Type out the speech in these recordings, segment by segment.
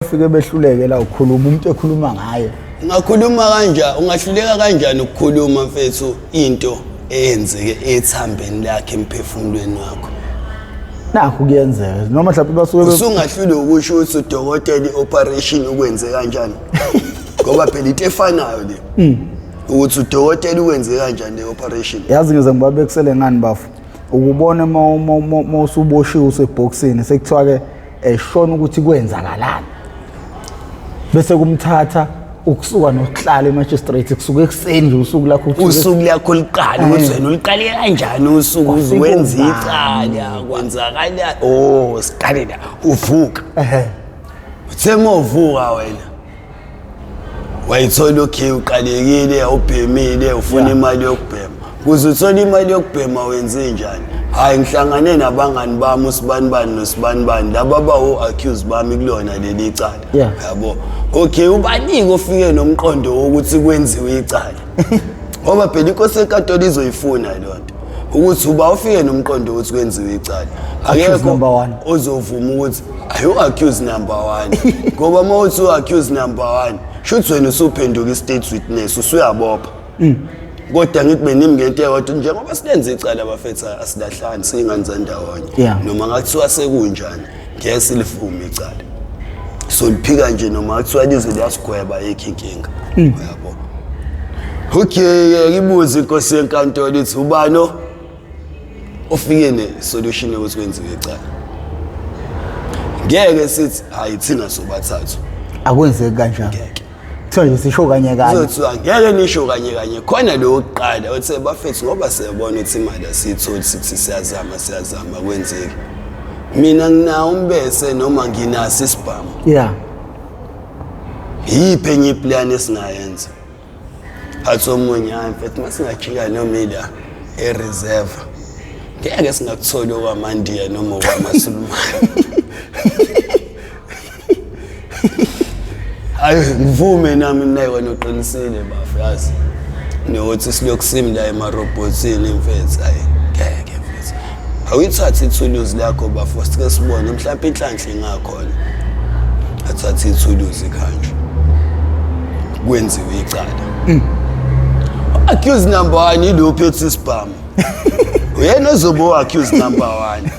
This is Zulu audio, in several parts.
Bafike behluleke la ukukhuluma umuntu ekhuluma ngaye. Ungakhuluma kanjani, ungahluleka kanjani ukukhuluma mfethu into eyenzeke ethambeni lakhe emphefumulweni wakho? Nakho kuyenzeka noma mhlawumbe basuke usungahlulwa ukusho ukuthi udokotela i-operation ukwenze kanjani ngoba phela into efanayo le ukuthi udokotela ukwenze kanjani le operation. Yazi ngize ngibabekisele ngani bafo, ukubona uma usuboshiwe usebhokisini sekuthiwa ke eshona ukuthi kwenzakalani, bese kumthatha ukusuka nokuhlala e-magistrate kusuka ekuseni nje usuku lakho usuku lakho liqala ukuthi wena uliqale kanjani usuku uwenza icala kwenzakala, oh siqale la uvuka, uthe uma uvuka wena wayithola okay uqalekile awubhemile ufuna imali yokubhema, kuze uthole imali yokubhema wenze njani? Hayi ngihlangane nabangani bami usibanibani nosibanibani laba bawo-accuse bami kulona leli cala, yabo. Okay, ubanike ofike nomqondo wokuthi kwenziwe icala ngoba phela inkosi enkantolo izoyifuna leyo nto ukuthi uba ufike nomqondo wokuthi kwenziwe icala, akekho ozovuma ukuthi ayo-accuse number one ngoba uma uthi u-accuse number one shuthi wena usuphenduka i-state witness, usuyabopha. Kodwa ngithi benimi ngento eyodwa, njengoba silenze icala bafethu asilahlani, siyingane zandawonye, noma ngathiwa sekunjani ngeke silivume icala, so liphika nje noma kuthiwa lize liyasigweba, ayikho inkinga, uyabo. Okay, ngibuze inkosi yenkantolo ithi ubani ofike ne-solution yokuthi kwenziwe icala? Ngeke sithi hayi thina sobathathu, akwenzeki kanjalo, ngeke kuthiwa nje sisho kanye kanye, kuzothiwa ngeke nisho kanye kanye. Khona lo wokuqala othe bafethu ngoba siyabona ukuthi imali asiyitholi, sithi siyazama siyazama kwenzeki, mina nginawo umbese noma nginaso isibhamu, yiphi enye iplan esingayenza? Athi omunye, hayi mfethu masingajika noma ila e-reserve ngeke singakutholi okwamandiya noma okwamasulumane. Hayi ngivume nami mina wena uqinisile bafo, yazi nokuthi silokhu simi la emarobhothini mfethu, hayi ngeke mfethu, awuyithathe ithuluzi lakho bafo sike sibone mhlawumbe inhlanhla ingakhona. Athathe ithuluzi kanje kwenziwe icala. Accused number one ilo phethe isibhamu, uyena ozobe u-accused number one.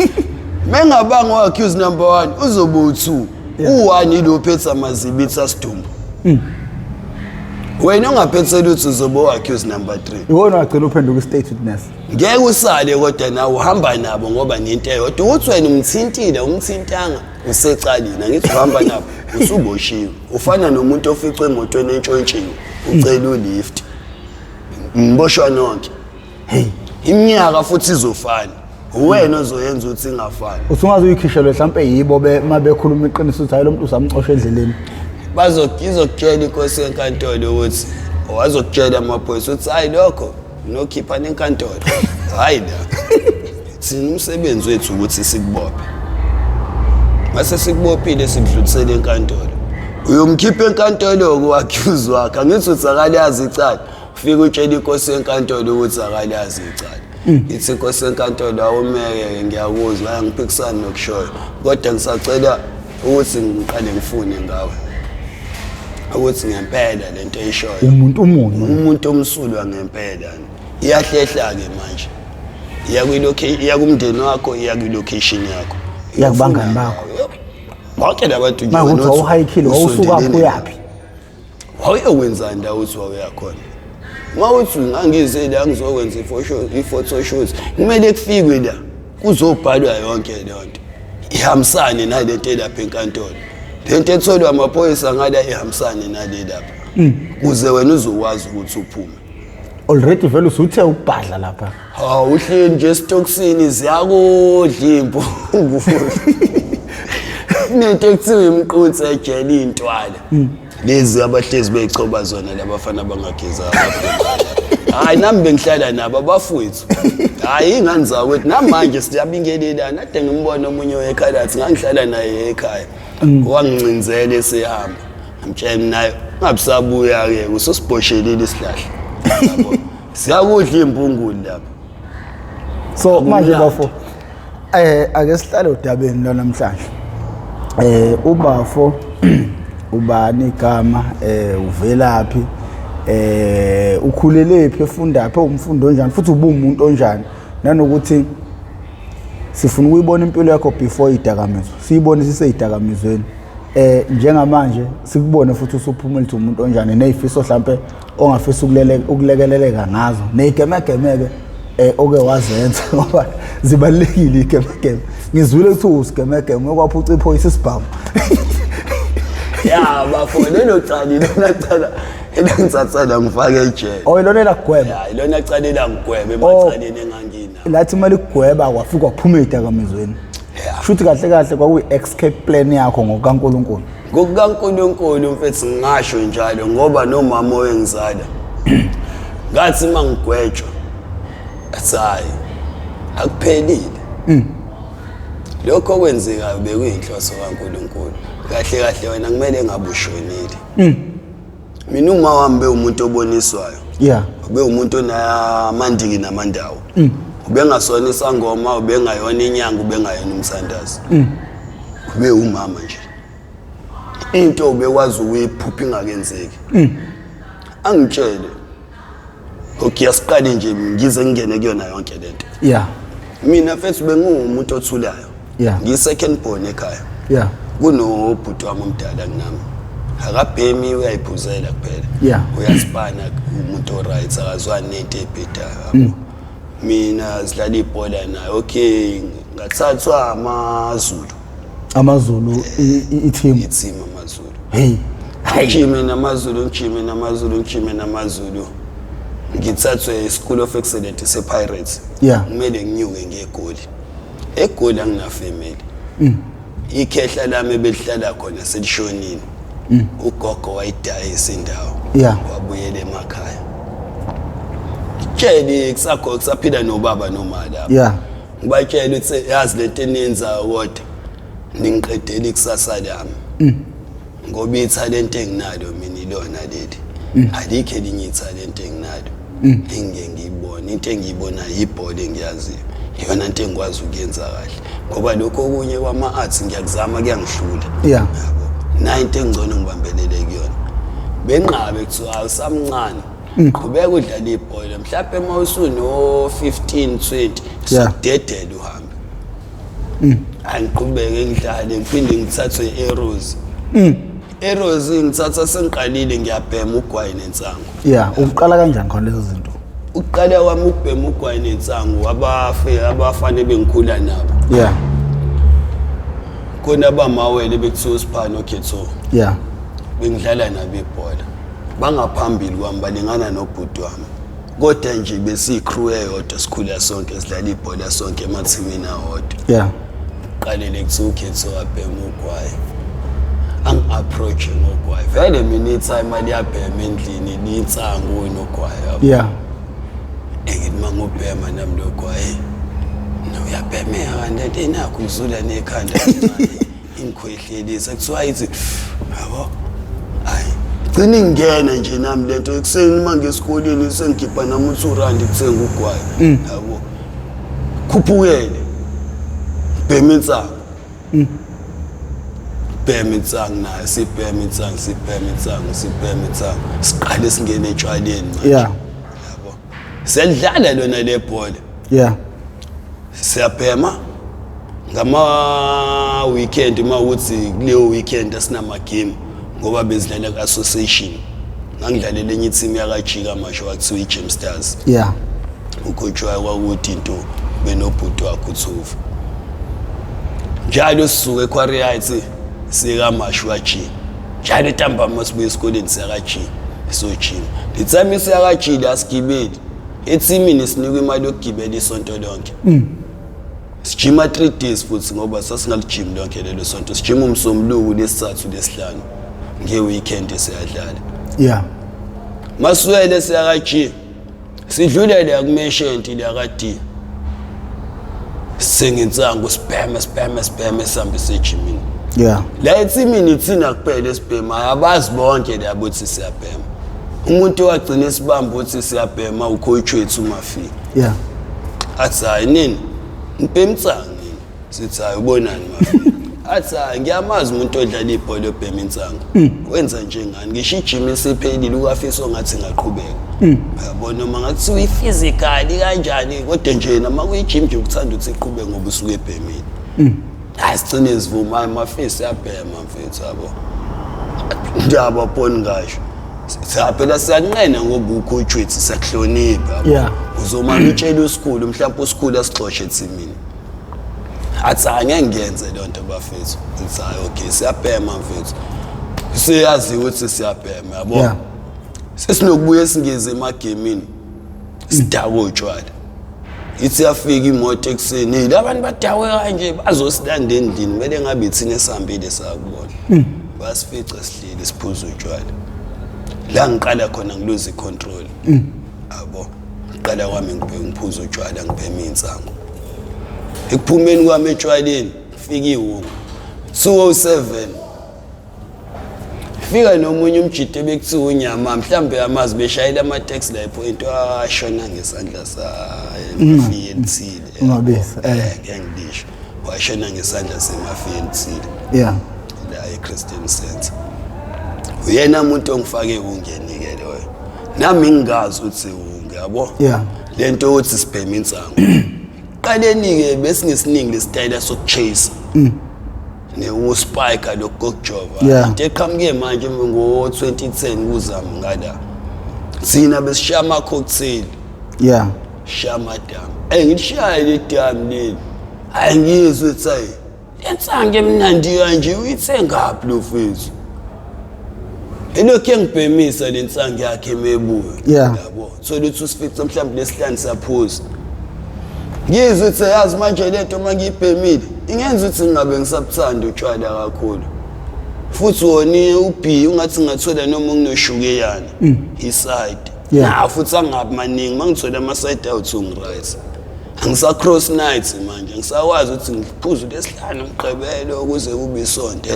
Mengabanga u-accused number one uzobe u-two, u-one ilo phethe amazibithi asidumbu. Wena ongaphethe lutho uzobe u-accused number three. Iwona wagcina uphenduka i-state witness. Ngeke usale kodwa nawe uhamba nabo ngoba nento eyodwa ukuthi wena umthintile umthintanga usecaleni, angithi uhamba nabo usuboshiwe. Ufana nomuntu oficwe emotweni entshontshiwe ucela ulift, niboshwa nonke. Hey, iminyaka futhi izofana, uwena ozoyenza ukuthi ingafani. Usungaze uyikhishelwe mhlampe yibo uma bekhuluma iqiniso ukuthi hayi lo muntu usamcosha endleleni. Izokutshela inkosi yenkantolo ukuthi wazokutshela amaphoyisa ukuthi hayi lokho nokhipha nenkantolo, hhayi la thina umsebenzi wethu ukuthi sikubophe, mase sikubophile sikudlulisele enkantolo. Uyomkhipha enkantolo ku-accuse wakhe, angithi uthi akalazi icala, ufike utshela inkosi yenkantolo ukuthi akalazi icala. Ithi inkosi yenkantolo awumeke, ngiyakuzwa angiphikisani nokushoyo, kodwa ngisacela ukuthi ngiqale ngifune ngawe ukuthi ngempela lento eyishoyo umuntu umunye umuntu omsulwa ngempela. Iyahlehla-ke manje, iya iya kumndeni wakho, iya kwi-location yakho, iya kubangani bakho, bonke labantu nje. Manje uthi wawuhayikhile wawusuka uyaphi? Wawuyokwenzani la uthi wawuyakhona? Uma uthi ngangize la ngizokwenza i-photoshoot, kumele kufikwe la kuzobhalwa yonke leyo nto ihambisane nalento elapha enkantolo, lento etholwa amaphoyisa ngala ihambisane nale lapha, kuze wena uzokwazi ukuthi uphume. Already vele usuthe ukubhadla lapha. Hawu uhleli nje esitokisini ziyakudla impungu. Kunento ekuthiwa imqunsi ejele iy'ntwala. Lezi abahlezi beyichoba zona labafana abangageza ababhemayo. Hhayi nami bengihlala nabo abafowethu. Hhayi iy'ngane zakwethu namanje siyabingelelana. Ade ngimbona omunye wekhalathi ngangihlala naye ekhaya. Wangincinzela esehamba. Ngimtshela naye ungabisabuya-ke ususiboshelile isihlahla. Yabo. Siyakudla iy'mpunguli lapha. So manje bafo ake sihlale udabeni lo namhlanje. Ubafo ubani igama, uvelaphi, ukhulelephi, efundaphi, umfundo onjani, futhi ubumuntu onjani, nanokuthi sifuna ukuyibona impilo yakho before idakamizwa, siyibone siseyidakamizweni, njengamanje sikubone futhi usuphumile ukuthi umuntu onjani, nezifiso mhlambe ongafisa ukulekeleleka ngazo, nezigemegemeke oke wazenza, ngoba zibalulekile igemegeme. Ngizwile ukuthi usigemegeme okwaphuca iphoyisa isibhamu. Ya bafo, lelo cala ilona cala elangithathela ngifake ejele. Oh, ilona elakugweba? Ya, ilona cala elangigweba emacaleni enganginawo. Lathi uma likugweba kwafika waphuma ey'dakamizweni. Yeah. Shuthi kahle kahle kwakuyi-escape plan yakho ngokukaNkulunkulu. NgokukaNkulunkulu mfethu, ngingasho njalo, ngoba nomama owengizala ngathi uma ngigwetshwa athi hhayi, akuphelile lokho okwenzekayo, bekuyinhloso kaNkulunkulu. Kahle kahle wena kumele ngabe ushonile. Mina uma wami bewumuntu oboniswayo, ube umuntu onamandiki namandawo, ubengasona isangoma, ubengayona inyanga, ubengayona umthandazi, ube umama nje. Into ubekwazi ukuyiphupha ingakenzeki angitshele. Okay, asiqale nje, ngize ngingene kuyona yonke lento. Mina mfethu benguwumuntu othulayo. Ngiyi-second born ekhaya. Kunobhuti wami omdala kunami, akabhemi, uyayiphuzela kuphela. Uyasipana, umuntu o-right, akazwani nento ebhedayo, yabo. Mina sidlala ibhola naye. Okay, ngathathwa AmaZulu. AmaZulu, i-team? I-team AmaZulu. Hey. Ngijime namaZulu, ngijime namaZulu, ngijime namaZulu, ngithathwe i-School of Excellence se-Pirates. Kumele nginyuke ngeGoli. EGoli anginafamily. Ikhehla lami ebelihlala khona selishonile, ugogo wayidayisa indawo, wabuyela emakhaya. Tshele kusakho kusaphila nobaba noma lapho. Ngibatshela ukuthi yazi lento eniyenzayo, kodwa ningiqedela ikusasa lami, ngoba ithalente enginalo mina ilona leli, alikho elinye ithalente enginalo engike ngiyibone. Into engiyibonayo ibhola engiyaziyo, iyona into engikwazi ukuyenza kahle, ngoba lokho okunye kwama-arts ngiyakuzama, kuyangihlula. Yabo, nayo into engcono ngibambelele kuyona. Benqabe, kuthiwa awusamncane, qhubeka udlala ibhola, mhlawumbe uma usuno-15 20 sokudedela uhambe. Angiqhubeke ngidlale, ngiphinde ngithathwe i-Arrows. Arrows ngithatha sengiqalile ngiyabhema ugwayi nensangu. Yeah, uqala kanjani khona lezo zinto? Ukuqala kwami ukubhema ugwayi nensangu, abafe abafane bengikhula nabo, khona abamawele bekuthiwa uSiphani oKhetho, bengidlala nabo ibhola, bangaphambili kwami, balingana nobhuti wami, kodwa nje besiyi-crew eyodwa, sikhula sonke, sidlala ibhola sonke emathimini awodwa. Qalele kuthiwa uKhetho wabhema ugwayi, angi-approach ngogwayi. Vele mina i-timer liyabhema endlini, linsangu nogwayi, yabo. Engithi uma ngubhema nami lo gwayi, no, uyabhemeka kanti lento inakho ukuzula nekhanda kancane, ingikhwehlelisa, kuthiwa ithi yabo. Hayi, gcina ingena nje nami lento. Ekuseni uma ngesikoleni sengikhipha nami u-2 rand kuthenga ugwayi, yabo. Khuphukele bhema insangu, bhema insangu nayo, sibhema insangu, sibhema insangu, sibhema insangu, siqale singene etshwaleni manje. Yabo, siyalidlala lona le bhola. Siyabhema ngama weekend, uma ukuthi kuleyo weekend asinama game, ngoba bezidlala ku-association. Ngangidlalela enye i-team yakajika masho, kwakuthiwa i-Gem Stars. Ucoach wayo kwakuthi into benobhuti wakhe uthuva. Njalo sisuke eQuarry Heights sikamashu ka-G, njalo entambama sibuye esikoleni siyaka-G, sojima. The time siyaka-G la sigibeli ethimini, sinikwa imali yokugibela isonto lonke. Sijima 3 days futhi, ngoba sasingalijimi lonke lelo sonto, sijima umsombuluko, lesithathu, lesihlanu, nge-weekend siyadlala. Masuwele siyaka-G, sidlulele yakumeshenti liyaka-D, sithenga sibheme, sibheme, sibheme, sihambe sejimini. La ethimini ithina kuphela esibhemayo, abazi bonke labo ukuthi siyabhema. Umuntu owagcina esibamba ukuthi siyabhema ucoach wethu uMafika. Athi, "Hayi nini, nibhema insangu nini?" Sithi, "Hayi, ubonani Mafika?" Athi hayi ngiyamazi umuntu odlala ibhola obhema insangu. Wenza njengani? Ngisho ijim isiphelile ukafisa ongathi ngaqhubeka. Yabo noma ngathi uyi-physical kanjani kodwa nje noma kuyijim nje ukuthanda ukuthi iqhubeke ngoba usuke ebhemile. Hayi sigcine sivuma hayi mafisi yabhema mfethu yabo. Ndaba phoni ngasho. Cha phela siyanqena ngoba ucoach wethu siyakuhlonipha. yabo. Yeah. Uzomane utshele usikhulu mhlawumbe usikhulu asixoshe ethimini. Athi angeke ngiyenze leyo nto bafethu. Ngithi hayi okay siyabhema mfethu. Siyazi ukuthi siyabhema yabo. Yeah. Sesinokubuya singeze emagemini. Sidakwe utshwala. Ithi yafika imoto ekuseni, "Hey, labantu badakwe kanje bazosilanda endlini, kumele ngabe ithina esihambile sakubona." Basifica sihleli siphuza utshwala. La ngiqala khona ngiluze icontrol. Yabo. Ngiqala kwami ngibheke ngiphuza utshwala ngibhema insangu. Ekuphumeni kwami etshwaleni fika iwungu. 207 Fika nomunye umjito ebekuthiwa unyama mhlambe amazi beshayela ama-taxi la epoint washona ngesandla sayo elithile. Ungabisa, eh. Ngeke ngilisho. Washona ngesandla semafiya elithile Yeah. la e-Christian Center. Uyena umuntu ongifake ungeni-ke loyo. Nami ngingazi ukuthi wunge yabo. Yeah. Lento yokuthi sibheme insangu. Qaleni-ke besingesiningi lesitayela sokuchase. Ne-spike lokhu kokujova. Yeah. Into eqhamuke manje ngo-2010 kuzama ngala. Thina besishaya ama-cocktail. Yeah. Shaya amadamu. Eh ngilishaye le damu leli. Hayi ngizwe ukuthi hayi lensangu emnandi kanje uyithengaphi lo mfethu? Elokhu engibhemisa le nsangu yakhe emebuya. Yeah. Yabo. Thola ukuthi usifice mhlawumbe lesihlanu siyaphuza. Ngizwe ukuthi yazi manje lento uma ngiyibhemile ingenza ukuthi ngingabe ngisabuthanda utshwala kakhulu. Futhi wona ubhi ungathi ngingathola noma nginoshukeyana. Iside. Yeah. Na futhi angabi maningi mangithola ama side out ngiright. Angisa cross nights manje ngisakwazi ukuthi ngiphuze lesihlanu umgqibelo ukuze kube isonto.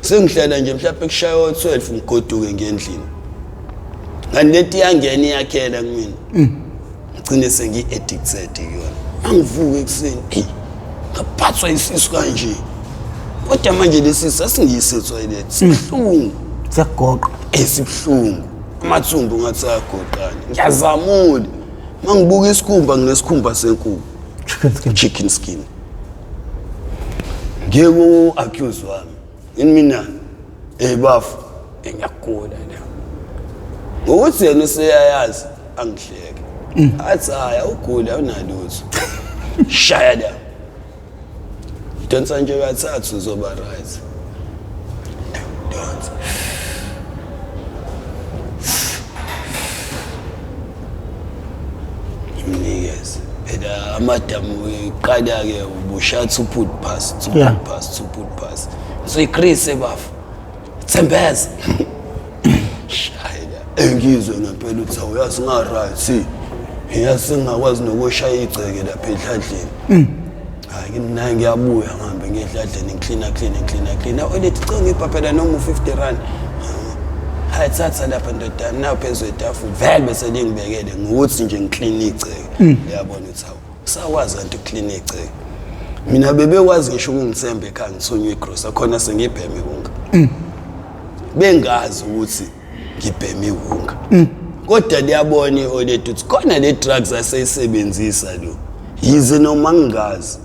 Sengihlala nje mhlawumbe kushaya o12 ngigoduke ngendlini. Kanti leti iyangena iyakhela kumina. Ngigcine sengi-addicted kuyona. Angivuke ekuseni, eyi ngaphathwa isisu kanje. Kodwa manje lesi sasingiyise etoilet, sibuhlungu. Siyakugoqa. Esibuhlungu. Amathumbu ngathi ayagoqana. Ngiyazamula. Mangibuka isikhumba nginesikhumba senkukhu. Chicken skin. Chicken skin. Ngiye ku-accuse wami. Yini mina? Eh bafu, ngiyagula la. Ngokuthi yena useyayazi angihleke. Athi hayi awuguli awunalutho. Shaya la. Donsa nje kathathu uzoba right. Donsa. Imnikeze. Phela amadamu iqala-ke ubushaya two put pass, two put pass, two put pass. So ikrise bafo. Thembeza. Shaya. Engizwe ngempela ukuthi awuyazi nga-right. Yazi sengingakwazi nokushaya igceke lapha edladleni. Hayi mina ngiyabuya ngihambe ngiye edladleni ngiklina clean ngiklina clean. Awu lethi cha ngipha phela noma u50 rand. Hayi thatha lapha ndodana nawu phezu kwetafula. Vele bese lingibekele ngokuthi nje ngiklina igceke. Uyabona ukuthi hawu usakwazi kanti ukuklina igceke. Mina bebekwazi ngisho ukungithemba ekhaya ngithunywa igrosa khona sengibheme iwunga. Bengazi ukuthi ngibheme iwunga. Kodwa liyabona i-old ukuthi khona le drugs aseyisebenzisa lo. Yize noma ngingazi.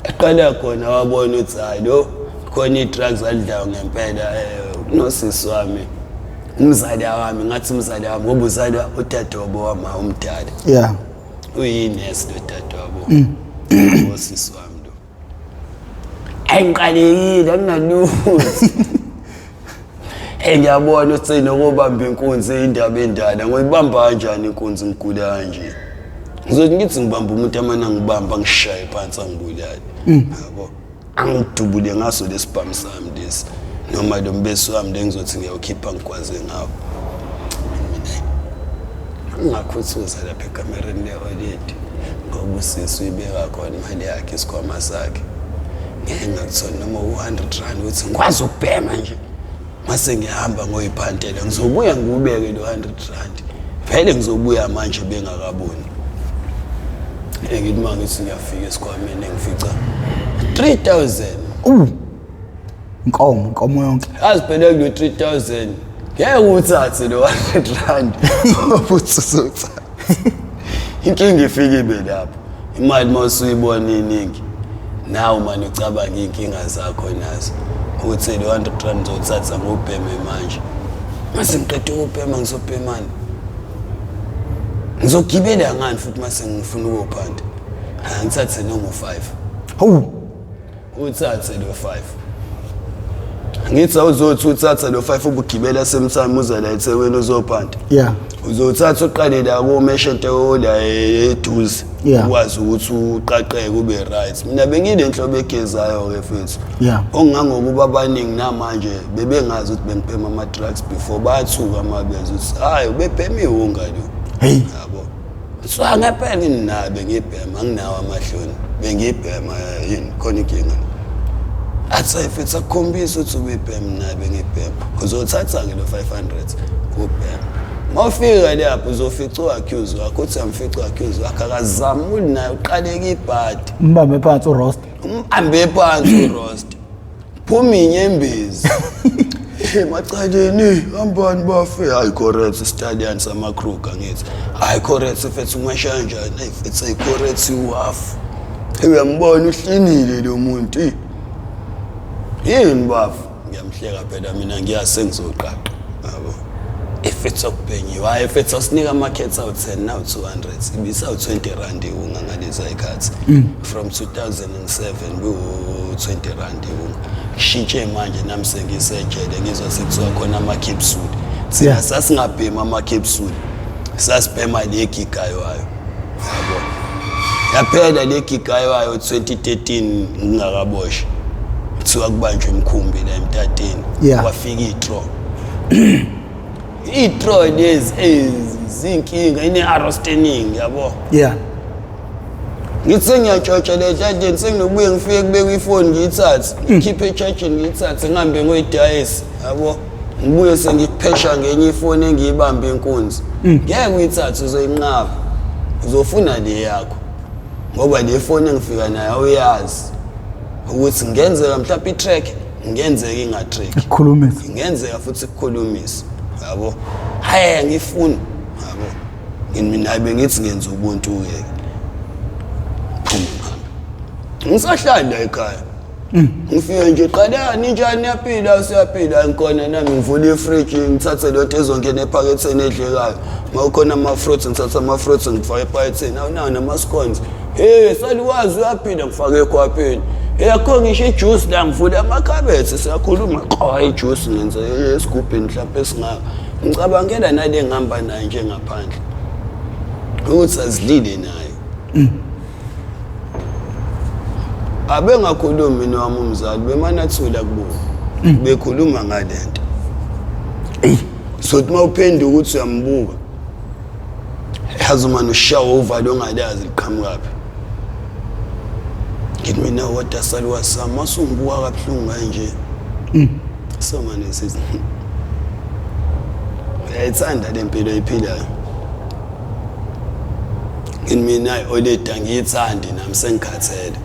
Eqala khona wabona ukuthi hayi lo khona i-drugs alidlayo ngempela kunosisi wami. Umzali wami ngathi umzali wami ngoba uzalwa udadewabo wami omdala. Yeah. Uyinesi lo dadewabo. Osisi wami lo. Ayiqalekile akunalutho. Hey ngiyabona ukuthi nokubamba inkunzi indaba endala ngoyibamba kanjani inkunzi ngigula kanje. Ngizothi ngithi ngibamba umuntu amana ngibamba ngishaye phansi angibulale. Yabo. Angidubule ngaso lesibhamu sami lesi noma lo mbesi wami lengizothi ngiyawukhipha ngigwaze ngawo. Ngingakhuthuza lapha ekamereni le-oledi ngoba usisi uyibeka khona imali yakhe isikhwama sakhe. Ngeke ngakuthola noma u-100 rand ukuthi ngikwazi ukubhema nje. Mase ngihamba ngoyiphantela ngizobuya ngiwubeke lo 100 rand. Vele ngizobuya manje bengakaboni. Ngithi uma ngithi ngiyafika esikhwameni ngifica 3000. Inkomo, inkomo yonke. Yazi phela kulo 3000 ngeke uthathe lo 100 rand futhi uzothatha. Inkinga ifike ibe lapho. Imali uma usuyibona iningi nawe mane ucabanga iy'nkinga zakho nazo ukuthi lo 100 rand ngizowuthatha ngobheme manje. Mase ngiqeda ukubhema ngizobhemani? Ngizogibela ngani futhi mase ngifuna ukuyophanda? Angithathe noma u-5. Hawu. Uthathe lo 5. Ngithi awuzothi uthatha lo 5 ubugibela semsamo uza la eThekwini uzophanda. Yeah. Uzothatha uqale la komeshente la eduze. Yeah. Ukwazi ukuthi uqaqeke ube right. Mina bengile nhlobo egezayo ke mfethu. Yeah. Ongangokuba abaningi namanje bebengazi ukuthi bengibhema ama drugs before bayathuka mabezwa ukuthi hayi ubebhema iwunga lo. Hey. Yabo. So ngempela nina bengibhema anginawo amahloni. Bengibhema yini khona inkinga. Athi mfethu akukhombisa ukuthi ubebhema naye bengibhema. Uzothatha ke lo 500 ubhema. Mawufika lapho uzofica u-accuse wakho uthi amfica u-accuse wakho akazamuli naye uqaleka ibhadi. Umbambe phansi urost. Umbambe phansi urost. Phuma inyembezi. Hey macaleni hambani bafe hayi correct istallion samaKruger ngithi hayi correct mfethu umasha kanjani hayi mfethu hayi correct uhalf uyambona uhlinile lo muntu yini bafu ngiyamhleka phela mina ngiyase ngizoqaqa yabo ifethu okubhenyiwe hayi ifethu asinika ama-cats awu-10 now 200 ibisawu-20 rand iwunga ngaleza ikhathi from 2007 biwu-20 rand iwunga kushintshe manje nami sengisejele ngizwa sekuthiwa khona ama-capsule thina sasingabhemi ama-capsule sasibhema le gigaywayo yabo yaphela le gigaywayo 2013 ngingakaboshwa kuthiwa kubanjwe umkhumbi la emtateni kwafika itro itro lezi ezinkinga ine-arrost eningi yabo Ngithi sengiyatshontsha le nhlanhleni senginobuye ngifike kubekwe ifoni ngiyithathe ngikhiphe echajini ngiyithathe ngihambe ngoyidayisa yabo ngibuye sengiphesha ngenye ifoni engiyibambe inkunzi ngeke uyithathe uzoyinqaba uzofuna le yakho ngoba le foni engifika nayo awuyazi ukuthi ngenzeka mhlawumbe i-track ngenzeka inga-track Ukukhulumisa. ingenzeka futhi ikukhulumise yabo hayi angifuni yabo Mina bengithi ngenza ubuntu-ke phuma ngihambe ngisahlali la ekhaya ngifike nje qalani njani niyaphila siyaphila ngikhona nami ngivula ifriji ngithathe lonto ezongena ephaketheni edlekayo uma kukhona ama-fruits ngithatha ama-fruits ngifake ephaketheni awunawo nama-scones hey saluwazi uyaphila ngifake ekhwapheni hey akho ngisho ijuice la ngivula amakhabethe siyakhuluma qha ijuice ngenza esigubhini mhlawumpe esingaka ngicabangela nale ngihamba nayo nje ngaphandle ukuthi azilile naye abengakhulumi nowami umzali bemane athula kubo bekhuluma ngalento so uma uphenduka ukuthi uyambuka yazi umane ushawa uvalo ongalazi liqhamukaphi ngithi mina kodwa saluwa sami masungibuka kabuhlungu kanje so mane sithi uyayithanda le mpilo oyiphilayo ngithi mina oledi angiyithandi nami sengikhathele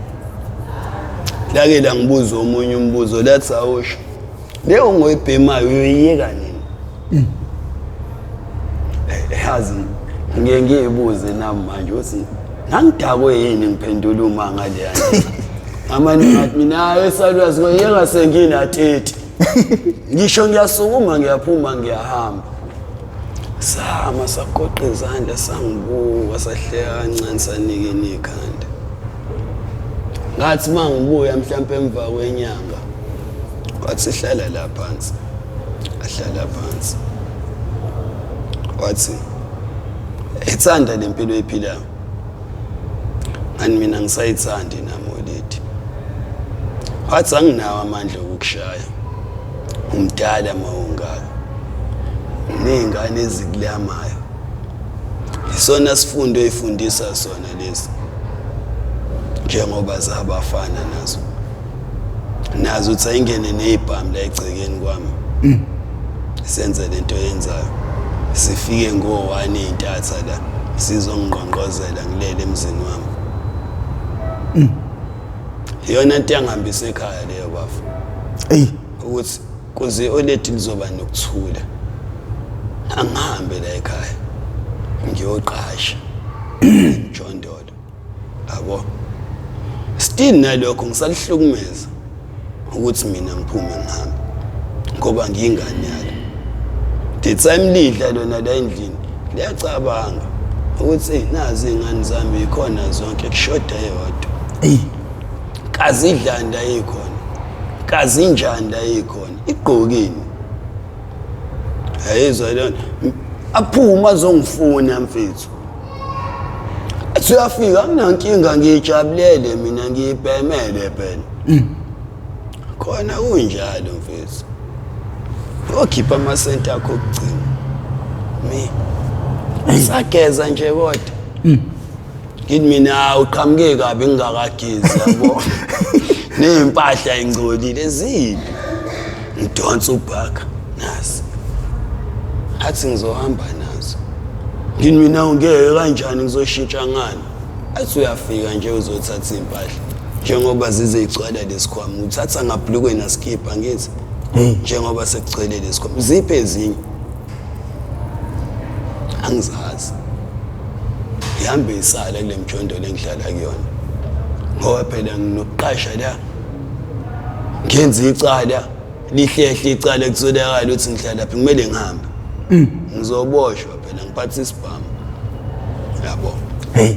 lake la ngibuza omunye umbuzo lathi awusho leyo ngoyibhemayo uyoyiyeka nini yazi ngiye ngiyibuze nami manje ukuthi ngangidakwe yini ngiphendula uma ngaleya ngamane ngathi mina esalwazi ngoyeka sengina-30 ngisho ngiyasukuma ngiyaphuma ngiyahamba sama saqoqa izandla sangibuka sahleka kancane sanikeni ikhanda ngathi uma ngibuya mhlampe emva kwenyanga wathi hlala la phansi ahlala phansi wathi ethanda le mpilo oyiphilayo ngani mina ngisayithandi nami oledi wathi anginawo amandla okukushaya umdala mawungaka ney'ngane ezikulamayo isona sifundo eyifundisa sona lesi njengoba zabafana nazo nazo uthi ayingene ney'bhamu la egcekeni kwami senze lento yenzayo sifike ngo-one iy'ntatha la sizongqongqozela ngilele emzini wami Iyona nto yangihambisa ekhaya leyo bafo. Eyi. Ukuthi kuze oledi lizoba nokuthula, angihambe la ekhaya ngiyoqasha emjondolo, yabo. Still nalokho ngisalihlukumeza ukuthi mina ngiphume ngihambe ngoba ngiyingane yalo. The time lidla lona la endlini, liyacabanga ukuthi nazi iy'ngane zami yikhona zonke, kushoda eyodwa. Eyi. Kazi idlani la ikhona, kazi injani la ikhona, igqokini, ayizwa lona. Aphuma azongifuna mfethu, athi uyafika, anginankinga, ngiyijabulele mina, ngiyibhemele phela. Khona kunjalo mfethu, uyokhipha amasenti akho okugcina, mi sageza nje, kodwa ngithi mina uqhamuke kabi ngingakagezi, yabo, ney'mpahla ingcolile ziphi. Ngidonsa ubhaka nasi, athi ngizohamba nazo. Ngithi mina ungeke, kanjani, ngizoshintsha ngani? Athi uyafika nje uzothatha iy'mpahla njengoba zize igcwala lesikhwama, uthatha ngabhlukwe naskipha. Ngithi njengoba sekugcwele lesikhwama, ziphi ezinye? Angizazi. Ihambe isala kule mjondolo engihlala kuyona, ngoba phela nginokuqasha la, ngenza icala lihlehle, icala kutholakala ukuthi ngihlala phi, kumele ngihambe, ngizoboshwa phela, ngiphathe isibhamu, yabo. Hey.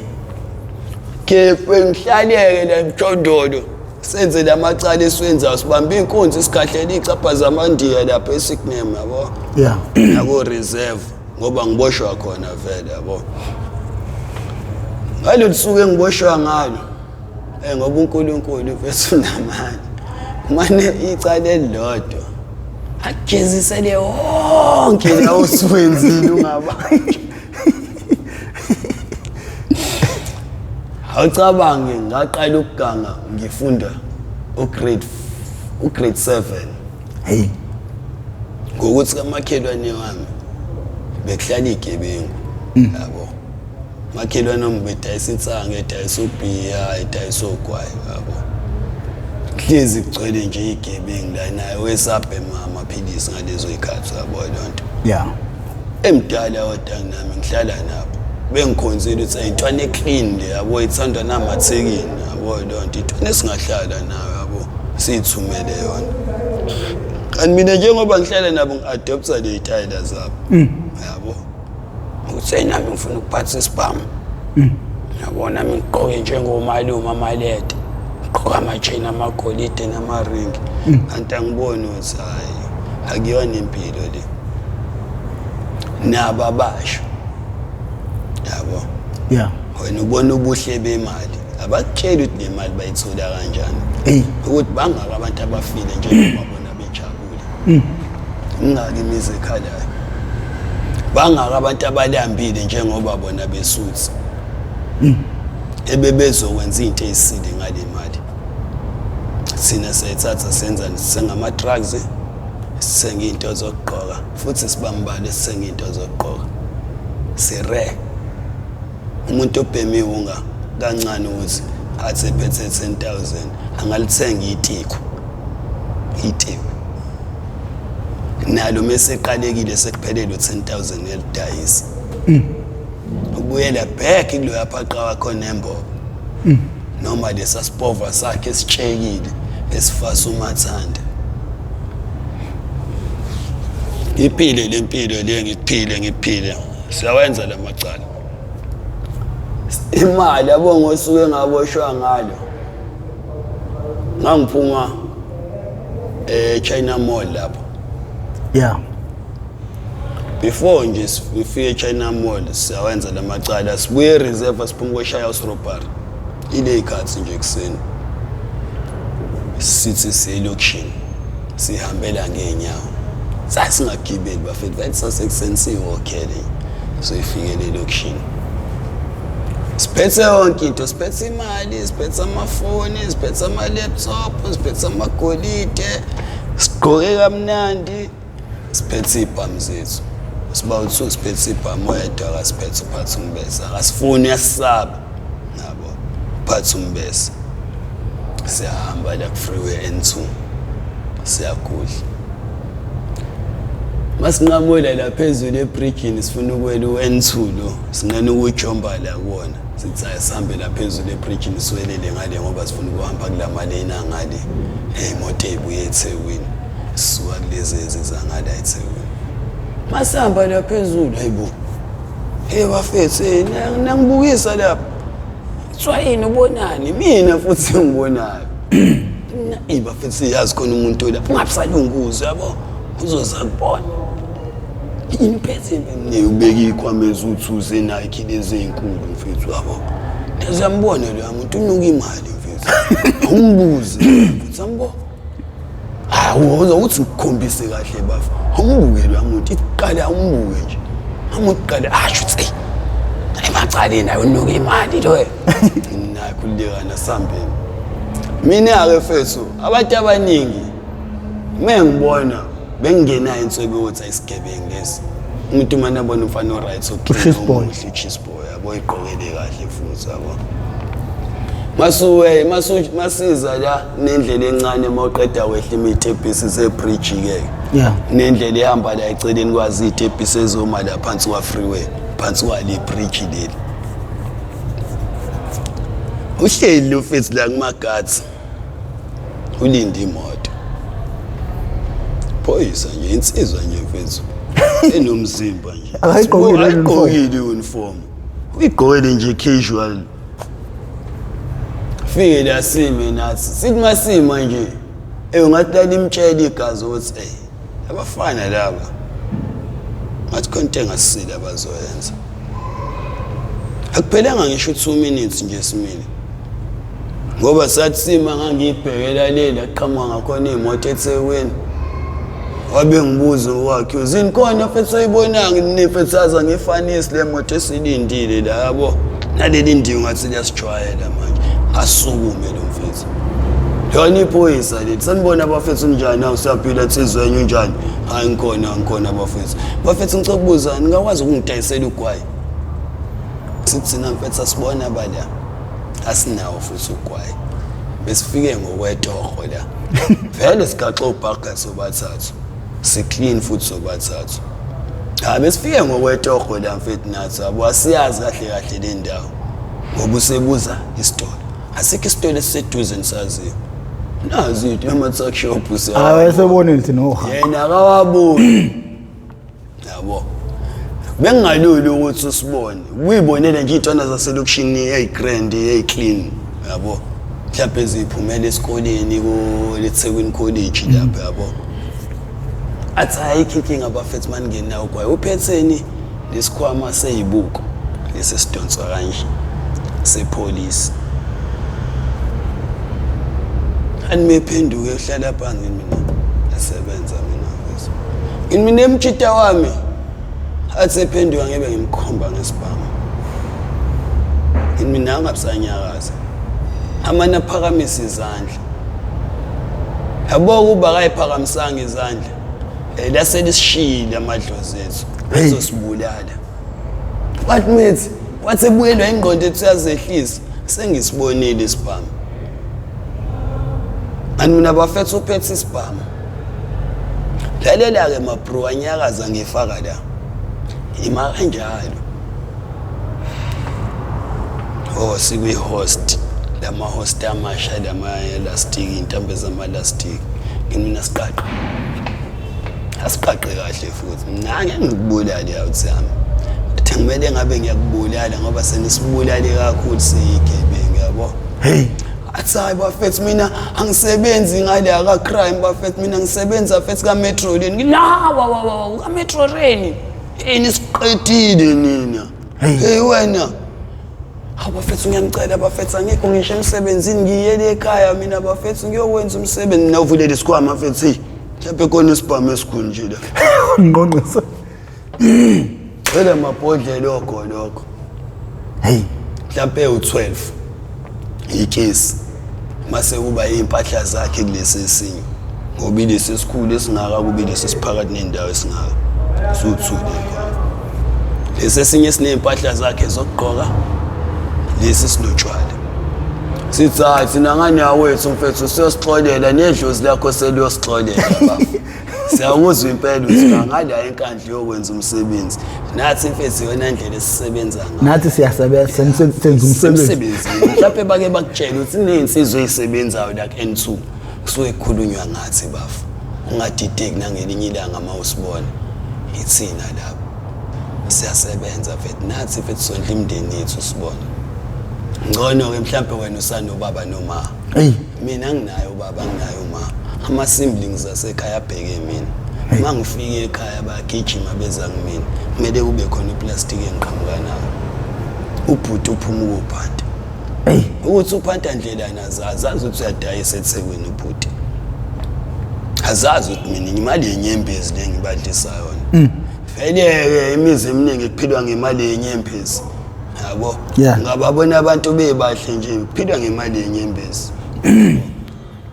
Kephe ngihlaleke la emjondolo, senze lamacala esiwenzayo, sibambe inkunzi, sikhahlela iy'cabha zamandiya lapha eSignam, yabo, yabo, reserve, ngoba ngiboshwa khona vele, yabo. Ngalolu suku engiboshwa ngalo, ngoba uNkulunkulu mfethu unamandla, mane icala elilodwa akujezisele wonke la osuwenzile ungabanjwa. Awucabange, ngaqala ukuganga ngifunda ugrade 7. Hey. Ngokuthi kamakhelwane wami bekuhlala igebengu, yabo. Makhelwane wami bedayisa insangu, edayisa ubhiya, edayisa ogwayi, yabo. Hlezi kugcwele nje igebengu la, naye wesabhema amaphilisi ngalezo y'khathi, yabo leyo nto. Emdala kodwa nami ngihlala nabo, bengikhonzile ukuthi ayintwana eclean le, yabo, ithandwa namathekini, yabo leyo nto, intwana esingahlala nayo, yabo, siyithumele yona. Kanti mina njengoba ngihlala nabo ngi-adopta ley'tayela zabo, yabo, ukuthi nami ngifuna ukuphatha isibhamu, yabo, nami ngigqoke njengomalume amalede, ngigqoke ama-chain amagolide namaringi. Kanti angiboni ukuthi hhayi, akuyona impilo le, nabo abasho, yabo. Wena ubona ubuhle bemali, abakutsheli ukuthi le mali bayithola kanjani, Eyi. ukuthi bangaka abantu abafile njengoba bona bejabule, ingaki imizi ekhalayo, bangaka abantu abalambile njengoba bona besuthi, ebebezokwenza into eyisile ngale mali. Thina siyayithatha senzani? Sithenga ama-drugs, sithenga iy'nto zokugqoka, futhi sibambale, sithenga iy'nto zokugqoka sire. Umuntu obhemiwe unga kancane ukuthi athi ephethe 10,000 angalithenga itiko, itiko nalo meseqalekile sekuphelele u-10,000, uyalidayisa, ubuyela back kuloya phaqa wakho nembobo noma lesa sipova sakhe esitshekile esifasa umathanda. Ngiphile le mpilo le, ngiphile, ngiphile, siyawenza la macala. Imali, yabo, ngosuke ngaboshwa ngalo, ngangiphuma e-China Mall lapho. Before nje sifike e-China Mall, siyawenza lamacala, sibuye e-reserve, siphuma kweshaya house robbery, ile ikhathi nje ekuseni, sithi siye elokishini, sihambela ngey'nyawo, sasingagibeli bafethu, bathi sasekuseni siyiwokhele, soyifikele elokishini, siphethe yonke into, siphethe imali, siphethe amafoni, siphethe ama-laptop, siphethe amagolide, sigqoke kamnandi, siphethe iy'bhamu zethu, siba u-two, siphethe ibhamu, oyedwa akasiphethe, uphathe umbese, akasifuni, uyasisaba, yabo, uphathe umbese. Siyahamba la ku-freeway N2, siyagudla. Masinqamula la phezulu ebridgini, sifuna ukwela u-N2 lo, sinqena ukujomba la kuwona. Sithi hayi, sihambe la phezulu ebridgini, siwelele ngale ngoba sifuna ukuhamba kula maleni angale ney'moto ey'buye eThekwini, sisuka kulezi eziza ngala eThekwini. Masihamba la phezulu, hayibo, hey bafethu, hey, nangibukisa lapha. Kuthiwa yini, ubonani? Mina futhi ngibonayo. Mina, eyi bafethu, yazi khona umuntu la ungabusalunguzi, yabo, uzoza kubona yini uphethe ne ubeka iy'khwama eziwu-two ze-Nike lezi ey'nkulu mfethu, yabo. Ngiyambona loya muntu unuka imali mfethu, umbuze mfethu, ambo hawu, uzokuthi ngikukhombise kahle bafo. Umbuke loya muntu, iqale umbuke nje umuntu, qale asho ukuthi eyi, emacaleni ayo unuka imali lo. Nayi khululekana, sambeni. Mina-ke fethu, abantu abaningi uma ngibona bengingenayo inswebe yokuthi ayisigebengu lesi. Umuntu uma nabona umfana o-right, U-cheese boy. omuhle, u-cheese boy, yabo, igqokele kahle futhi, yabo. Masuwe masiza la nendlela encane, mawuqeda wehla imitebhisi zebridge-ke, nendlela ehamba la eceleni kwazi iy'tebhisi ezoma la phansi kwa-freeway, phansi kwale bridge leli. Uhleli lo mfethu la kumagathi, ulinde imoto. Phoyisa nje, insizwa nje mfethu, enomzimba nje. Akayigqokile i-uniform. Akayigqokile i-uniform, uyigqokele nje casual. Fike la sime nathi, sithi masima nje, ungathi lalimtshela igazi ukuthi ey, abafana laba ngathi khona into engasile abazoyenza. Akuphelanga ngisho 2 minutes nje simile, ngoba sathi sima ngangiyibhekela le la qhamuka ngakhona iy'moto eThekwini. Wabe ngibuza wakhe uzini khona mfethu, oyibonanga mfethu, aza ngifanisi le moto esilindile la, yabo. Naleli ndiyo ngathi liyasijwayela manje. Asukume lo mfethu yona iphoyisa lethi, "Sanibona abafethu, njani? Awu, siyaphila nsizwa enye, unjani?" "Hayi, ngikhona, ngikhona abafethu. Bafethu, ngicela ukubuza, ningakwazi ukungidayisela ugwayi?" Sithi thina mfethu, asibona bala, asinawo futhi ugwayi, besifike ngokwetoho la vele, sigaxe ubhaga sobathathu, si-clean futhi sobathathu. Cha, besifike ngokwetoho la mfethu nathi, yabo, asiyazi kahle kahle le ndawo, ngoba usebuza isitolo, asikho isitolo esiseduze nisaziyo, nazi into ama-tuck shop. Awesebonile ukuthi noha. Yena akawaboni, yabo. Bengingaluli ukuthi usibone, uyibonele nje iy'ntwana zaselokishini eyi-grand, eyi-clean, yabo, mhlawumbe ziphumela esikoleni ko-Thekwini College lapho, yabo. Athi ayikho inkinga bafethu, maningenawo kwayo. Uphetheni lesikhwama seyibuko lesi sidonswa kanje sepholisi? Animephenduke uhlala phansi, mina esebenza mina mfethu, mina emtshita wami athi ephenduka ngebe ngimkhomba ngesibhamu, mina angabusanyakaza, amane aphakamisa izandla, yabo. Kuba akayiphakamisanga izandla, laselisishiyile amadlozi ethu, azosibulala. Wathi mithi wathi ebuyelwa ingqondo ethi uyazehlisa, sengisibonile isibhamu. Ani mina bafethu, uphethe isibhamu, lalela-ke mabro, anyakaza ngifaka la, ima kanjalo. Oh, sikwi-host, lama-host amasha, lama-elastic, iy'ntambo zama-elastic. Ngimina siqaqe, asiqaqe kahle futhi. Mina angeke ngikubulale awuthi yami, athi ngimele ngabe ngiyakubulala ngoba senisibulale kakhulu, siyigebengu, yabo. Hey. Athi hayi bafethu, mina angisebenzi ngale aka-crime bafethu, mina ngisebenza fethu ka-Metro Rail. Ngilawa wa ka-Metro Rail yini, siqedile nina. Hey. Hey wena, hawu bafethu, ngiyanicela bafethu, angikho ngisho emsebenzini, ngiyele ekhaya mina bafethu, ngiyokwenza umsebenzi. Mina uvulele isikhwama mfethu, hey, mhlawumbe khona isibhamu esikhulu nje la. Ngqongqisa. Cela amabhodlela ogoloko. Hey. Mhlawumbe u-12 ikesi, mase kuba iy'mpahla zakhe kulesi esinye, ngoba ilesi esikhulu esingaka, kube lesi esiphakathi nendawo esingaka, suthule khona lesi esinye esiney'mpahla zakhe zokugqoka, lesi sinotshwala. Sithi hayi thina ngani yawethu mfethu, siyosixolela nedlozi lakho seliyosixolela baba. Siyakuzwa impela ukuthi ngala eNkandla yokwenza umsebenzi. Nathi mfethu iyona ndlela esisebenza ngayo. Nathi siyasebenza, senza umsebenzi. Emsebenzini. Mhlawumbe bake bakutshela ukuthi kuney'nsizwa ey'sebenzayo la ku-N2, kusuke kukhulunywa ngathi bafo. Ungadideki nangelinye ilanga uma usibona. Ithina lapho. Siyasebenza mfethu, nathi mfethu sondla imindeni yethu sibona. Ngcono-ke mhlawumbe wena usanobaba noma. Eyi. Mina nginayo ubaba, nginayo uma. Ama-siblings asekhaya abheke mina. Uma ngifike ekhaya bayagijima beza kumina. Kumele kube khona iplastiki engiqhamuka nayo. Ubhuti uphuma ukuphanta. Eyi. Ukuthi uphanta ndlelani azazi, azi ukuthi uyadayisa eThekwini ubhuti. Azazi ukuthi mina imali yenyembezi le ngibadlisa yona. Vele-ke imizi eminingi kuphilwa ngemali yenyembezi. Yabo? Ngababona abantu bebahle nje kuphilwa ngemali yenyembezi.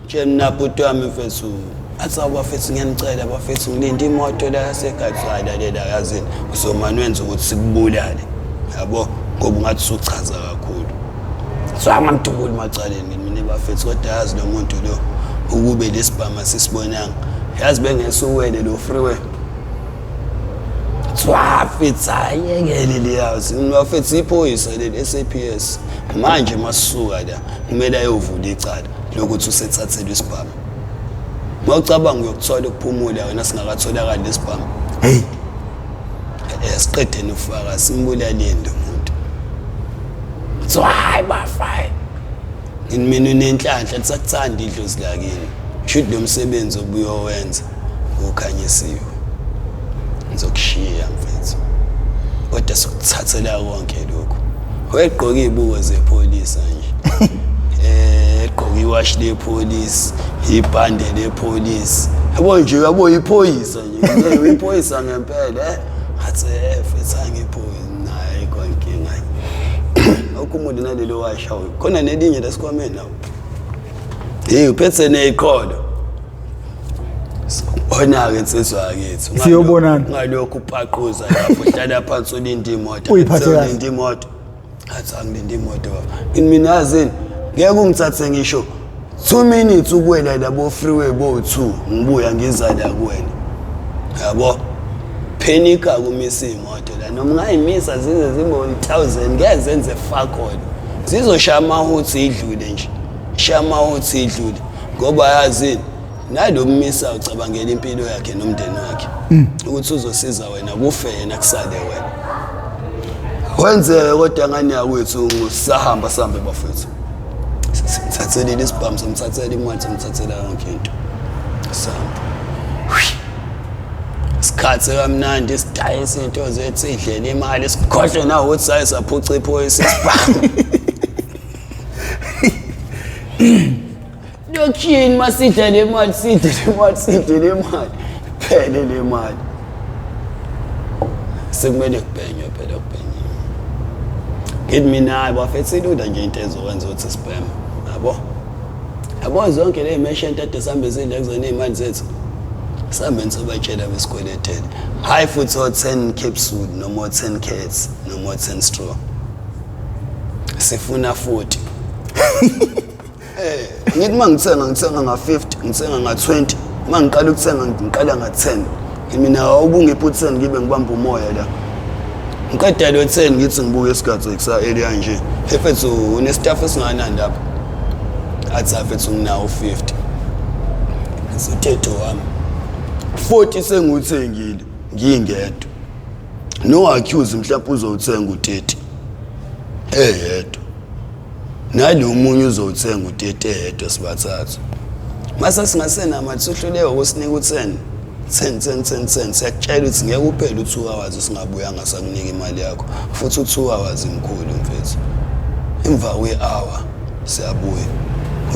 Nje mina bhuti wami mfethu, athi awu bafethu ngiyanicela bafethu ngilinde imoto la yasegathi, hayi lalela yazini uzomane wenza ukuthi sikubulale. Yabo? Ngoba ungathi usuchaza kakhulu. So angamdubuli macaleni mina bafethu, kodwa yazi lo muntu lo ukube lesibhama sisibonanga. Yazi bengesuwele lo freeway. Bafethu ayekele leyazi bafethu iphoyisa leli SAPS. Manje masisuka la kumele ayovula icala lokuthi usethathelwe isibhamu. Mawucabanga uyokuthola ukuphumula wena singakatholakali lesibhamu. Hey. Siqedeni ufaka simbulaleni lo muntu. So hayi bafayi. Mina unenhlanhla lisakuthanda idlozi lakini. Shuthi lo msebenzi obuyowenza ukhanyisiwe. Ngizokushiya mfethu. Kodwa sokuthathela konke lokho. Wegqoka izibuko zepholisa nje. Egqoka iwashi lepholisi, ibhande lepholisi. Yabo nje yabo iphoyisa nje. Uyiphoyisa ngempela eh. Athi mfethu angiphoyisa naye ayikho inkinga. Awukhumule nalelo washi awu. Khona nelinye lesikhwameni nawo. Hey uphethe neziqholo. Ona-ke insizwa yakithi. Siyobonana. Ngalokhu upaquza lapho uhlala phansi ulinde imoto. Uyiphathe kahle. Ulinde imoto. Athi angilinde imoto baba. Ngini mina yazini ngeke ungithathe ngisho 2 minutes ukuwela labo freeway bo 2 ngibuya ngiza la kuwena. Yabo? Phenika kumisa imoto la noma ungayimisa zize zibe 1000 ngeke zenze fuck all. Zizoshaya amahutsi idlule nje. Shaya amahutsi idlule ngoba yazini nalo mmisa ucabangela impilo yakhe nomndeni wakhe ukuthi uzosiza wena kufe yena kusale wena. Wenzeke kodwa ngani yakwethu sahamba sihambe bafethu. Simthathelile isibhamu, samthathela imali, samthathela yonke into. Sahamba. Sikhathe kamnandi sidayisa into zethu sidlele imali sikhohlwe nawo ukuthi saye saphuca iphoyisa isibhamu. Lokishini masidla le mali, sidle le mali, sidle le mali. Phele le mali. Sekumele kubhenywe phela kubhenyiwe. Ngithi mina hayi bafethu ilula nje into ezokwenza ukuthi sibheme. Yabo? Yabo zonke le merchant ade sihambe sidla kuzona iy'mali zethu. Sihambe nisobatshela besikweletele. Hayi futhi o-10 capsule noma o-10 cats noma o-10 straw. Sifuna 40. Ngithi uma ngithenga ngithenga nga-50, ngithenga nga-20. Uma ngiqala ukuthenga ngiqala nga-10. Mina awubungiphi u-10 ngibe ngibamba umoya la. Ngiqeda lo 10 ngithi ngibuke isikhathi kusa-early nje. Mfethu une-staff esinganani lapha? Athi mfethu nginawo 50. Ngizothetho wami. 40 sengiwuthengile ngingedwa. No accuse mhlawumbe uzowuthenga u-30. Eyedwa. Nalo omunye uzowuthenga u-30 eyedwa sibathathu. Mase singasenamali sohluleka ukusinika u-10. 10 10 10 10 siyakutshela ukuthi ngeke uphele u-2 hours usingabuyanga sakunika imali yakho. Futhi u-2 hours mkhulu mfethu. Emva kwe-hour siyabuya.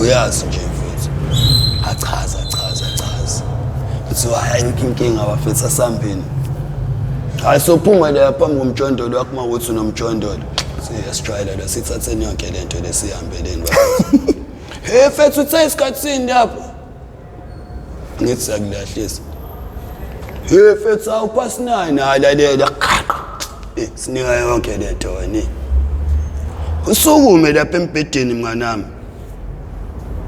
Uyazi nje mfethu. Achaza chaza chaza. Kuthiwa hayi ayikho inkinga bafethu asambeni. Hayi sophuma la phambi komjondolo wakho uma ukuthi unomjondolo. Siyasijwayela lo sithatheni yonke lento lesihambeleni bafethu. Hey mfethu uthe isikhathi sini lapho? Ngithi siyakulahlisa. Hey mfethu awu-past 9 hayi lalela. Sinika yonke lento wena. Usukume lapha embhedeni mnganami.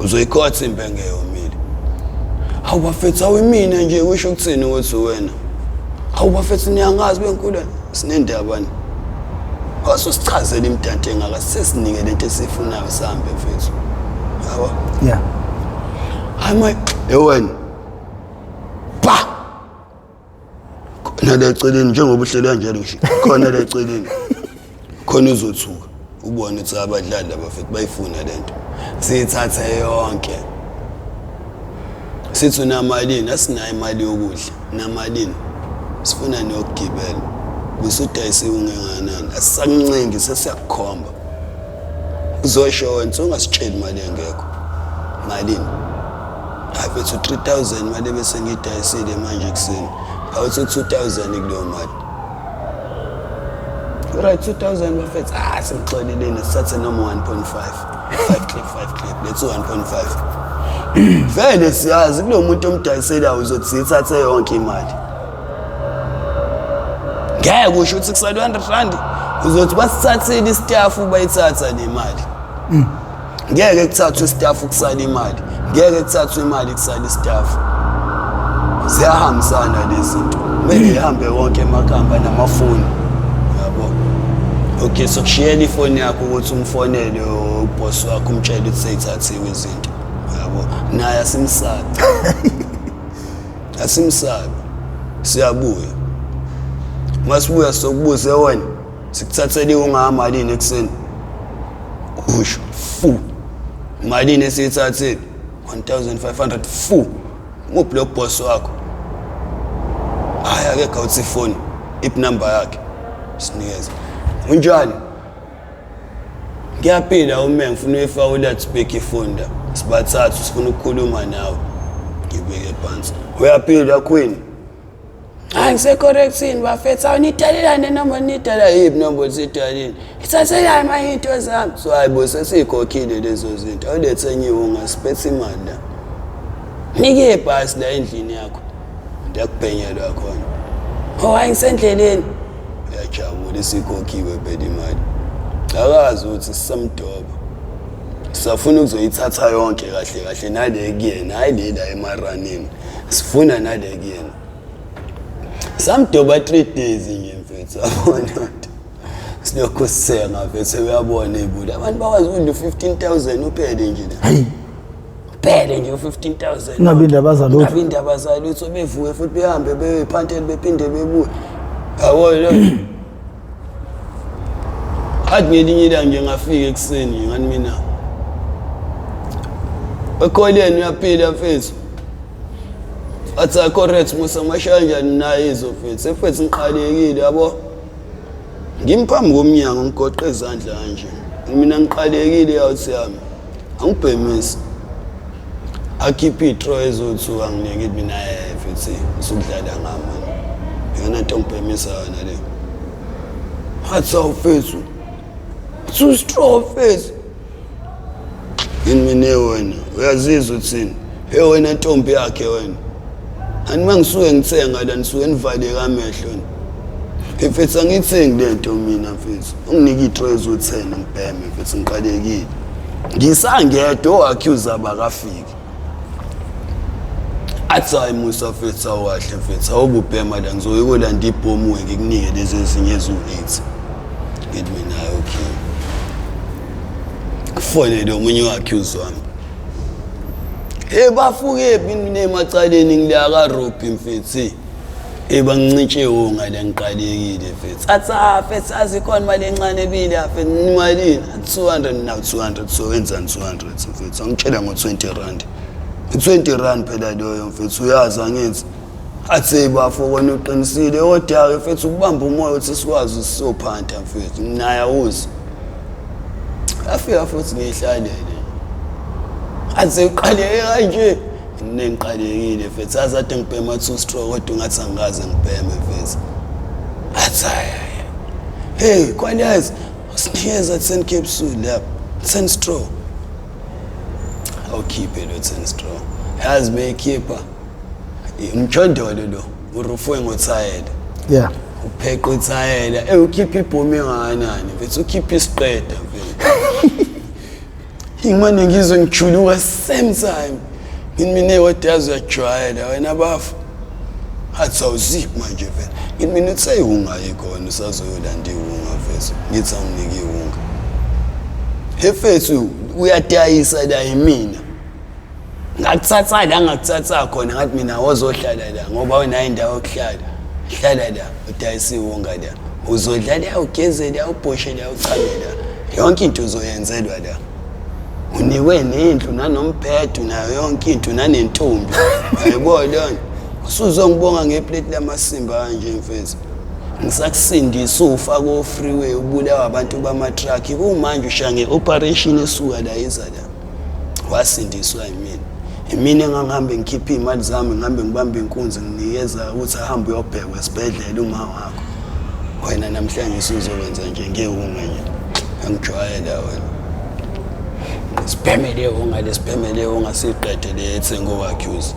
Uzoyikhotha imbenge yomile. Hawu bafethu, awimina nje, kusho ukuthini ukuthi wena? Hawu bafethu, niyangazi benkulu sinendaba ni. Wasusichazela imidanto engaka, sesinike lento esifunayo, sihambe mfethu. Yabo? Yeah. Hayi my, wena. Ba. Khona la eceleni njengoba uhleli kanjalo nje. Khona la eceleni. Khona uzothuka. Ubone ukuthi abadlali laba mfethu bayifuna lento. Siyithathe yonke. Sithi unamalini, asinayo imali yokudla, namalini. Sifuna neyokugibela. Busudayisiwe ungenganani. Asisancengi, sesiyakukhomba. Uzosho wena, ungasitsheli imali engekho. Malini? Hayi mfethu, 3000 imali ebese ngiyidayisile manje ekuseni. Awuthi 2000 kuleyo mali. Right, 2000 bafethu. Ah, sikuxoleleni, sithathe noma 1.5. 5 clip, 5 clip. Let's 1.5. Vele siyazi kulo muntu omdayiselayo uzothi siyithathe yonke imali. Ngeke usho ukuthi kusale 100 rand. Uzothi basithathile istaff, bayithatha le mali. Ngeke kuthathwe istaff kusale imali. Ngeke kuthathwe imali kusale istaff. Ziyahambisana lezi zinto. Kumele ihambe wonke emakhamba namafoni. Yabo. Okay, so kushiyela ifoni yakho ukuthi umfonele uboss wakho, umtshele ukuthi seyithathiwe izinto. Yabo. Naye asimsabi. Asimsabi. Siyabuya. Masibuya sokubuze wena, sikuthathele ungamalini ekuseni. Usho fu. Malini esiyithathile? 1500 fu. Muphi lo boss wakho? Hayi, akekho, awuthi ifoni. Iphi number yakhe? Sinikeze. Unjani? Ngiyaphila ume, ngifuna uyifaka u-loudspeaker ifoni la. Sibathathu, sifuna ukukhuluma nawe. Ngibeke phansi. Uyaphila, queen? Hayi, ngise-correctini bafethu. Awu, nidalelane noma nidala yiphi nombolo sidalile? Ithathelani manje iy'nto zami? So hayi bo, sesiyikhokhile lezo zinto. Awulethe enye ungasiphethe imali la. Nike ibhasi la endlini yakho. Ndiyakubhenyelwa khona. Oh, hayi, ngisendleleni. Uyajabula, isikhokhiwe phela imali. Akazi ukuthi sisamdoba. Sisafuna ukuzoyithatha yonke kahle kahle nale kuyena, hayi le la emaranini. Sifuna nale kuyena. Samdoba 3 days nje mfethu, yabona. Silokhu sithenga mfethu, uyabona ibula. Abantu bakwazi ukudla 15,000 uphele nje la. Hayi. Phele nje u-15,000. Kungabi indaba zalutho. Kungabi indaba zalutho, bevuke futhi behambe beyoyiphantela, bephinde bebuye. Yabo lo. Athi ngelinye ilanga nje ngafika ekuseni ngani mina. Ekholeni uyaphila mfethu. Athi correct musa, mashaya kanjani naye izo mfethu. Mfethu ngiqalekile, yabo. Ngimi phambi komnyango, ngigoqe izandla kanje. Mina ngiqalekile, yawuthi yami. Angibhemisi. Akhiphe iy'tro eziwu-2 anginike, ithi mina futhi usukudlala ngami. Iyona nto ngibhemisa yona le. Athi awu mfethu. Two straw mfethu. Yini mina wena? Uyazizwa uthini? Hey wena ntombi yakhe wena. Ani mangisuke ngithenga la, nisuke nivaleke amehlo. Mfethu angithengi lento mina mfethu. Unginike iy'tro eziwu-10 ngibheme mfethu, ngiqalekile. Ngisangedwa, o-accuse abakafiki. Athi hayi musa mfethu, awukahle mfethu, awububhema la, ngizoyikolanda ibhomu ngikunike lezi ezinye eziwu-8. Ngithi mina hayi okay. Kufonele omunye we-accuse wami. Hey bafukephi mina emacaleni ngila kaRobhi mfethu. Hey bangincishe wonga la, ngiqalekile mfethu. Athi ah mfethu, azikhona imali encane ebile mfethu, imalini? 200 now, 200 so wenzani 200 mfethu? Angitshela ngo-20 rand. I-20 rand phela loyo mfethu, uyazi angithi. Athi hey bafo, wena uqinisile kodwa-ke mfethu ukubamba umoya uthi sikwazi sizophanta mfethu. Naye awuzi. Afika futhi ngiyihlalele. Athi uqaleke kanje. Mina ngiqalekile mfethu, azi ade ngibhema two straw kodwa ungathi angikaze ngibheme mfethu. Athi hayi. Hey, kwalazi usinikeza 10 capsule lapha. 10 straw. Awukhiphe lo 10 straw. Yazi beyikhipha umjondolo lo urufwe ngothayela. Upheqa uthayela, ukhipha ibhomu engakanani mfethu, ukhipha isiqeda mfethu. Ngimane ngizwe ngijuluka same time. Ngithi mina kodwa yazi uyajwayela wena bafu. Athi awuziphi manje vele. Ngithi mina uthe iwunga ayikhona usazoyolanda iwunga mfethu. Ngithi awunike iwunga. Hefethu uyadayisa la yimina. Ngakuthatha la ngakuthatha khona ngathi mina wozohlala la ngoba wena indawo yokuhlala. Hlala la udayisa iwunga la. Uzodla la ugeze la ubhoshe la uchame la. Yonke into uzoyenzelwa la. Unikwe nendlu nanombhedo nayo yonke into nanentombi. Yayibona leyo. Usuzongibonga ngeplate lamasimba kanje mfethu. Ngisakusindisa ufa ko freeway ubulawa abantu bama truck kumanje ushaya nge-operation esuka la iza la. Wasindiswa yimina. Imina engangihambe ngikhiphe iy'mali zami ngihambe ngibambe inkunzi nginikeza ukuthi ahambe uyobhekwa esibhedlela uma wakho. Wena namhlanje usuzokwenza nje ngewunga nje. Angijwayela wena. Sibheme le wunga le sibheme le wunga siqede le ethengo accuse.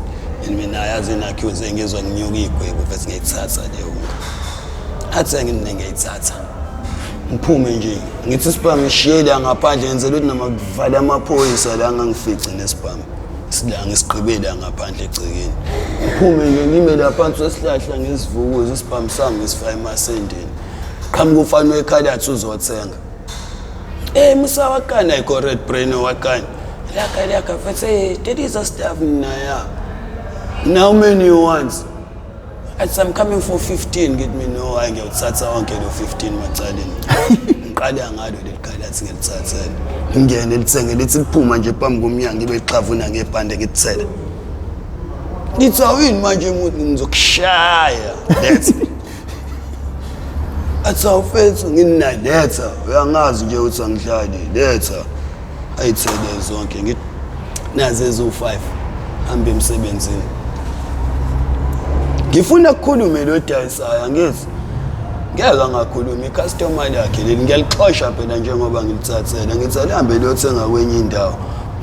Mina yazi in accuse ngizwa nginyuka igwebu bese ngiyithatha le wunga. Athi ngimne ngiyithatha. Ngiphume nje ngithi isibhamu ngishiye la ngaphandle ngenzela ukuthi noma kuvala amaphoyisa la ngangifici nesibhamu. Sila ngisigqibe la ngaphandle egcekeni. Ngiphume nje ngime la phansi kwesihlahla ngisivukuze isibhamu sami ngisifake emasendeni. Qhamuka umfana wekhalathi uzothenga. Eh Musa wakana iko red brain wakana. Laka laka fethe that is a staff naya. Now many you want? Athi I'm coming for 15 ngithi mina no hayi ngiyawuthatha wonke lo 15 macaleni. Ngiqala ngalo leli khalathi ngilithathele. Ngingene lithenge lithi liphuma nje phambi komnyango ibe lixhavuna ngebhande ngithele. Ngithi awini manje umuntu ngizokushaya. Letha. Athi awufethu nginayo letha uyangazi nje ukuthi angidlali letha. Ayithele zonke ngithi nazi eziwu-5 hambe emsebenzini. Ngifuna kukhulume lo dayisayo angithi ngeke angakhulumi icustomer lakhe leli ngiyalixosha phela njengoba ngilithathela ngithi alihambe liyothenga kwenye indawo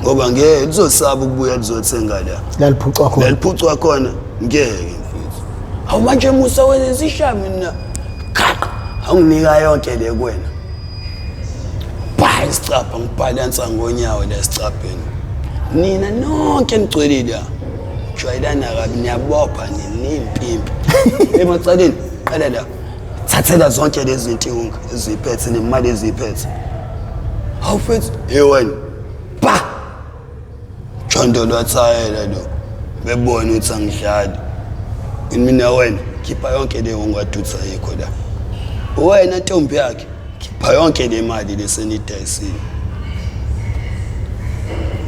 ngoba ngeke lizosaba ukubuya lizothenga la laliphucwa khona laliphucwa khona ngeke mfethu awu manje musa wena sisha mina khaqa awunginika yonke le kuwena bha isicabha ngibhalansa ngonyawo la esicabheni nina nonke nigcwele la jwayelana kabi niyabopha ninimpimpi emacaleni qala la thathela zonke lezi zinto eziyiphethe nemali eziyiphethe hawu mfethu hey wena ba Chondo lwathayela lo bebona ukuthi angidlali mina wena khipha yonke le ongadutha yikho la wena ntombi yakhe khipha yonke le mali lesenidayisile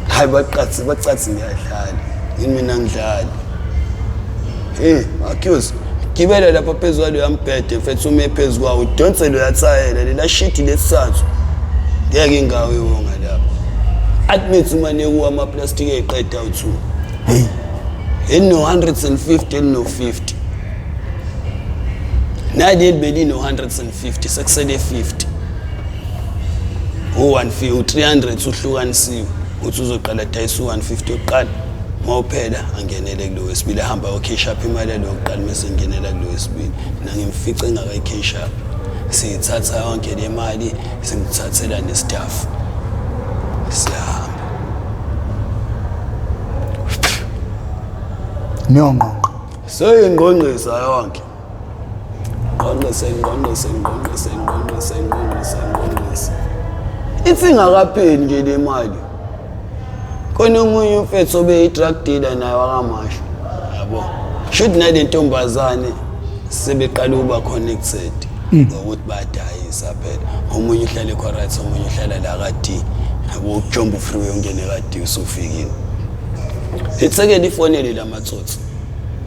hayi baqathi bacathi ngiyadlala yini mina ngidlali hey accuse gibela lapha phezu kwaloya mbhede mfethu ume phezu kwawo udonse loya thayela lela shidi lesithathu ngeke ingawo iwonga lapho admit uma nekuwa amaplastiki eyiqeda u-two hey elino-150 elino-50 naleli belino-150 sekusele 50 u-150 u-300 uhlukanisiwe uthi uzoqala dayisa u-150 yokuqala uma uphela angenele kulo wesibili ahambe ayocash up imali yalo yokuqala mese ngingenela kulo wesibili mina ngimfice engakayi-cash up siyithatha yonke le mali simthathela nestaff siyahamba niyongqongqa seyingqongqisa yonke ngqongqise ngqongqise ngqongqise ngqongqise ngqongqise ngqongqise ithi ingakapheli nje le mali khona omunye umfethu obeyi-drug dealer naye wakamasho yabo shuthi nale ntombazane sebeqala ukuba connected ngokuthi bayadayisa phela omunye uhlala ecorit omunye uhlala la ka-d yabo ukujomba ufreeway ungene ka-d usufikile ithekele ifonele lamatsotsi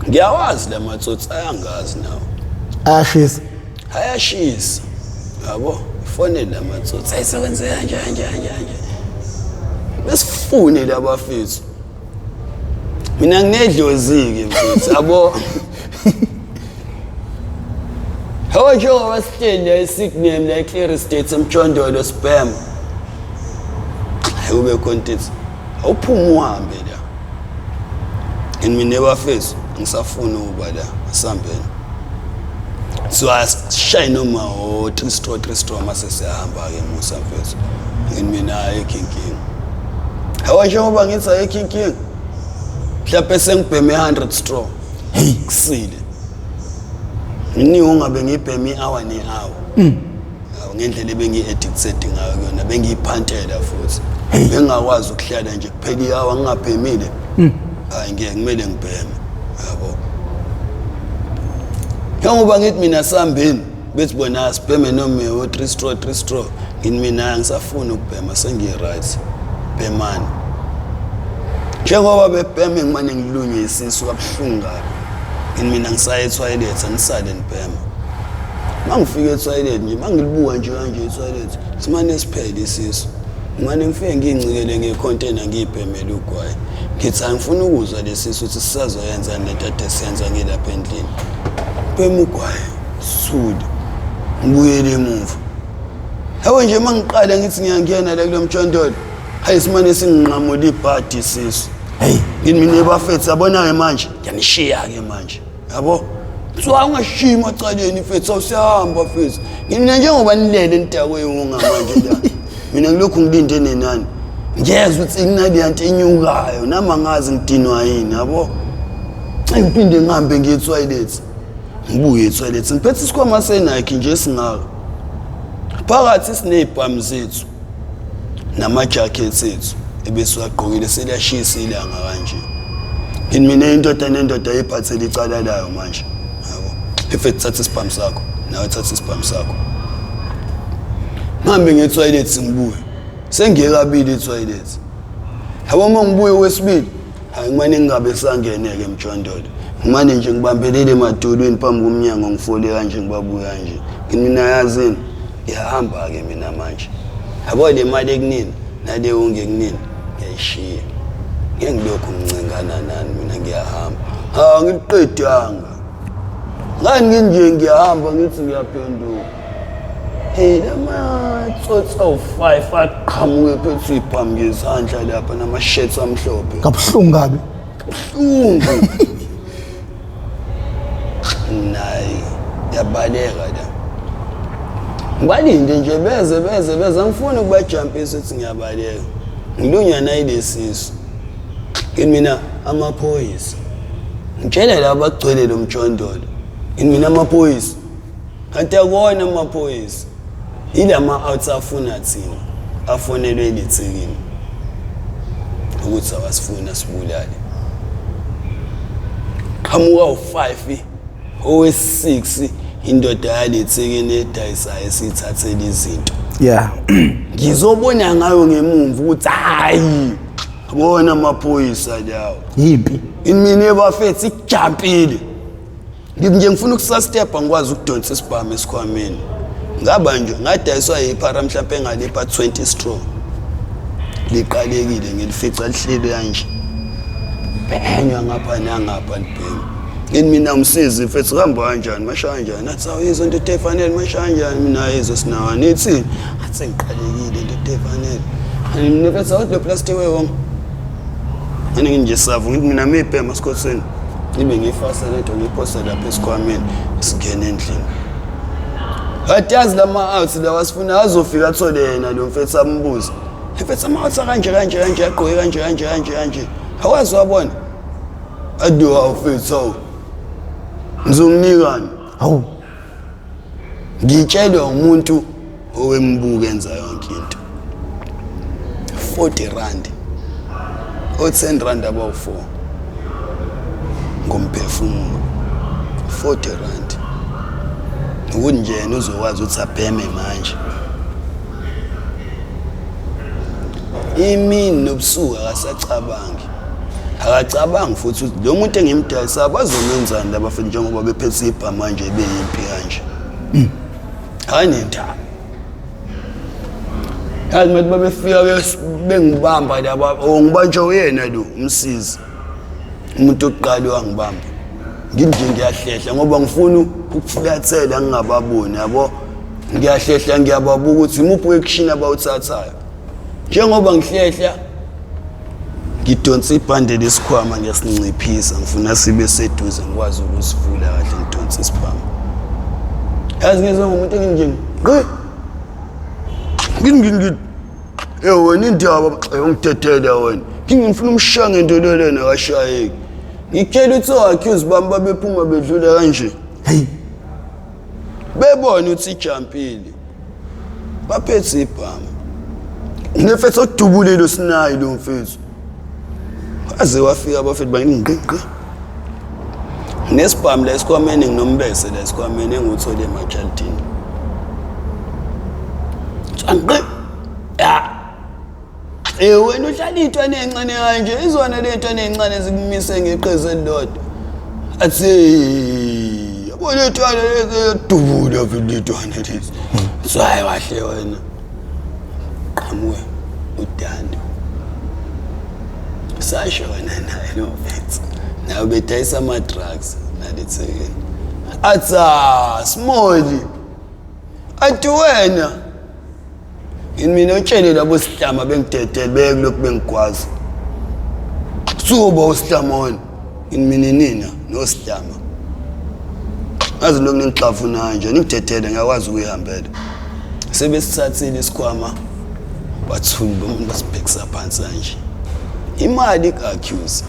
ngiyawazi lamatsotsi ayangazi nawo ayashisa ayashisa yabo ifonele lamatsotsi ayisebenze kanje kanje kanje kanje besifune labafethu mina nginedlozi-ke mfethu yabo Hawu njengoba sihleli la eSignam la eClear State emjondolo sibhema. Hayi ube khona ithi awuphume uhambe la. And mina bafethu ngisafuna ukuba la asihambeni. So asishaye noma o 3 straw 3 straw mase siyahamba ke Musa mfethu. And mina ayikho inkinga. Hawa, njengoba ngithi ayikho inkinga, mhlawumbe sengibheme 100 straw. Hey, kusile nginingi ungabe ngibheme i-hour ne-hour. Hawu, ngendlela ebengiyi-addicted ngayo kuyona, bengiyiphantela futhi bengingakwazi ukuhlala nje kuphela i-hour ngingabhemile. Hayi, ngeke, kumele ngibheme, yabo. Njengoba ngithi mina sambeni, bethi bona sibheme noma o-three straw, three straw, ngithi mina ngisafuna ukubhema, sengiyi-right, bhemani. Njengoba bebheme, ngimane ngilunywe isisu kabuhlungu kabi. Ngithi mina ngisaya ethoyilethi, anisale nibhema. Uma ngifika ethoyilethi nje, uma ngilibuka nje kanje ethoyilethi, simane siphele isisu. Ngimane ngifike ngiyincikele ngekhontena, ngiyibhemele ugwayi. Ngithi angifuni ukuzwa lesisu ukuthi sisazoyenzani lento ade siyenza ngilapha endlini. Bhema ugwayi, sithule, ngibuyele emuva. Yabo nje, uma ngiqala ngithi ngiyangena la kulo mjondolo, hayi, simane singinqamula ibhadi isisu. Hey. Ngithi mina, bafethu, yabona-ke manje ngiyanishiya-ke manje, yabo. Kuthiwa ungashiyi emacaleni, mfethu, awusiyahamba, mfethu. Ngithi mina, njengoba nilele nidakwe wunga manje la, mina ngilokhu ngilinde nenani, ngiyezwa ukuthi kunaleya nto enyukayo, nami angazi ngidinwa yini, yabo. Ngiphinde ngihambe ngiye ethoyilethi, ngibuye ethoyilethi ngiphethe isikhwama seNike nje esingaka, phakathi siney'bhamu zethu nama-jackets ethu ebesiwagqokile, seliyashisa ilanga kanje. Ngithi mina, indoda nendoda iphathele icala layo manje, yabo. Ifethu, thatha isibhamu sakho, nawe thatha isibhamu sakho. Ngihambe ngiye ethoyilethi, ngibuye sengiye kabili ethoyilethi, yabo. Uma ngibuye kwesibili, hayi, ngimane ngingabe sangene-ke emjondolo, ngimane nje ngibambelele emadolweni phambi komnyango, ngifole kanje, ngibabuya kanje. Ngithi mina, yazini, ngiyahamba-ke mina manje, yabo. Le mali ekunini nale wonke ekunini ngiyayishiya, ngeke ngilokhu ngincengana nani, mina ngiyahamba. Ha, ngiliqedanga ngani, nginje ngiyahamba, ngithi ngiyaphenduka. Hey, lamatsotsi awu-5 aqhamuke phethu ibhamu ngezandla lapha nama-shirts amhlophe. Kabuhlungu kabi. Buhlungu nayi, yabaleka la. Ngibalinde nje beze beze beze, angifuni ukubajampisa ukuthi ngiyabaleka, ngilunywa nayilesisu. Ngithi mina amaphoyisa, ngitshele la bagcwele lo mjondolo. Ngithi mina amaphoyisa, kanti akuwona amaphoyisa, ilama-outs afuna thina, afonelwe elithekini ukuthi awasifuni, asibulale. Qhamuka u-5, owe-6 indoda yalethekeni edayisayo esiyithathela izinto. Ngizobona ngayo ngemumva ukuthi hayi, bona amaphoyisa lawo. Yimpi. Imini bafethu ijampile. Ngithi nje ngifuna ukusastepa, ngikwazi ukudonsa isibhamu esikhwameni, ngaba nje ngadayiswa yiphara mhlawumpe engalipha 20 straw, liqalekile, ngilifica lihleli kanje, bhenywa ngapha nangapha, libhema. Ngithi mina, umsizi mfethu, kuhamba kanjani, masha kanjani? Athi, awuyizwa into efanele, masha kanjani? Mina ayizwa sinawani ithini? Athi ngiqalekile into efanele. Ani mina mfethu, awuthi lo plastic wewonke ngani nje savu. Ngithi mina mibhema sikhotheni, ngibe ngiyifasa lento, ngiyiphosa lapha esikhwameni, singene endlini. Kade yazi lama-outs lawa sifuna azofika athole yena lo mfethu, ambuze, mfethu, ama-outs akanje kanje kanje, agqoke kanje kanje kanje kanje, awazi wabona? Ade, hawu mfethu, hawu, ngizomnikani? Hawu. Ngitshelwe umuntu owembuka enza yonke into, 40 rand, o-10 rand abawu-4 ngomphefumulo, 40 rand, ukuthi nje yena uzokwazi ukuthi abheme manje imini nobusuku, akasacabangi, akacabangi futhi ukuthi lo muntu engimdayisa bazomenzani labafethu, njengoba bephethe ibhamu manje, beyimpi kanje, akanendaba. Yazi manje babefika bengibamba laba, oh, ngibanjwa uyena lo umsizi, umuntu okuqala wangibamba. Ngithi nje ngiyahlehla ngoba ngifuna ukufulathela ngingababoni, yabo. Ngiyahlehla, ngiyababuka ukuthi imuphi we-action abawuthathayo. Njengoba ngihlehla, ngidonsa ibhande lesikhwama, ngiyasinciphisa, ngifuna sibe seduze, ngikwazi ukusivula kahle, ngidonsa isibhamu. Yazi ngizwe ngomuntu enginje ngqi, ngithi ngithi ngithi Eh wena indaba ungidedele wena. Ngingifuna umshaya ngento lena akashayeki. Ngikutshela ukuthi o-accuse bami babephuma bedlula kanje. Hey. Bebona ukuthi ijampile. Baphethe ibhamu. Nefethu odubulile sinayi lo mfethu. Aze wafika abafethu bangingqingqi. Nesibhamu la esikhwameni nginombese la esikhwameni engiwuthole emajalidini. Ngqi. Ya. Eh wena uhlala intwana encane kanje izona le ntwana encane zikumise ngeqhezu elilodwa. Athi yabo le ntwana lezi dubula vele intwana lezi. So hayi wahle wena. Qhamuka udando. Sashona naye lo mfethu. Nawe bedayisa ama drugs nalethekeni. Atha small. Athi wena Yini mina utshele labo sihlama bengidedele bekulokhu bengigwaza. Suba usihlama wena. Yini mina nina nosihlama. Ngazi lokhu ningixafuna nje ningidedele ngiyakwazi ukuyihambela. Sebesithathile isikhwama bathuli basibhekisa phansi kanje. Imali ka-accuse.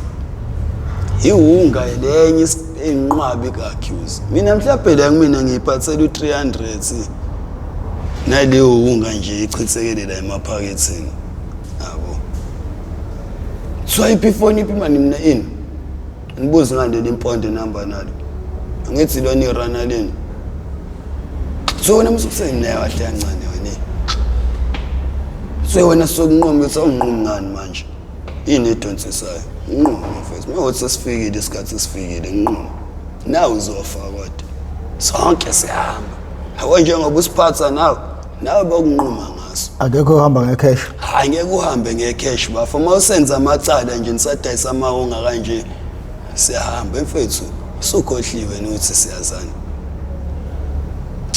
Iwunga lenye inqwabi ka-accuse. Mina mhlawumbe la kumina ngiyiphathela u-300. Naleyo wunga nje ichithekele la emaphaketheni. Yabo. Swipe ifoni iphi mani mina ini? Nibuze ngani leli impondo nihamba nalo. Angithi lona irana leni. So wena musukuseni naye kahle kancane wena. So wena sokunqoma ukuthi awunqumi ngani manje. Yini edonsisayo? Nquma mfethu. Mawuthi sesifikile isikhathi sesifikile nquma. Nawe uzofa kodwa. Sonke siyahamba. Yabo njengoba usiphatha nawe, nawe bakunquma ngaso. Akekho ohamba ngecash. Hayi ngeke uhambe ngecash bafo. Uma usenza amacala nje nisadayisa amawonga kanje siyahamba mfethu. Usukhohliwe ukuthi siyazana.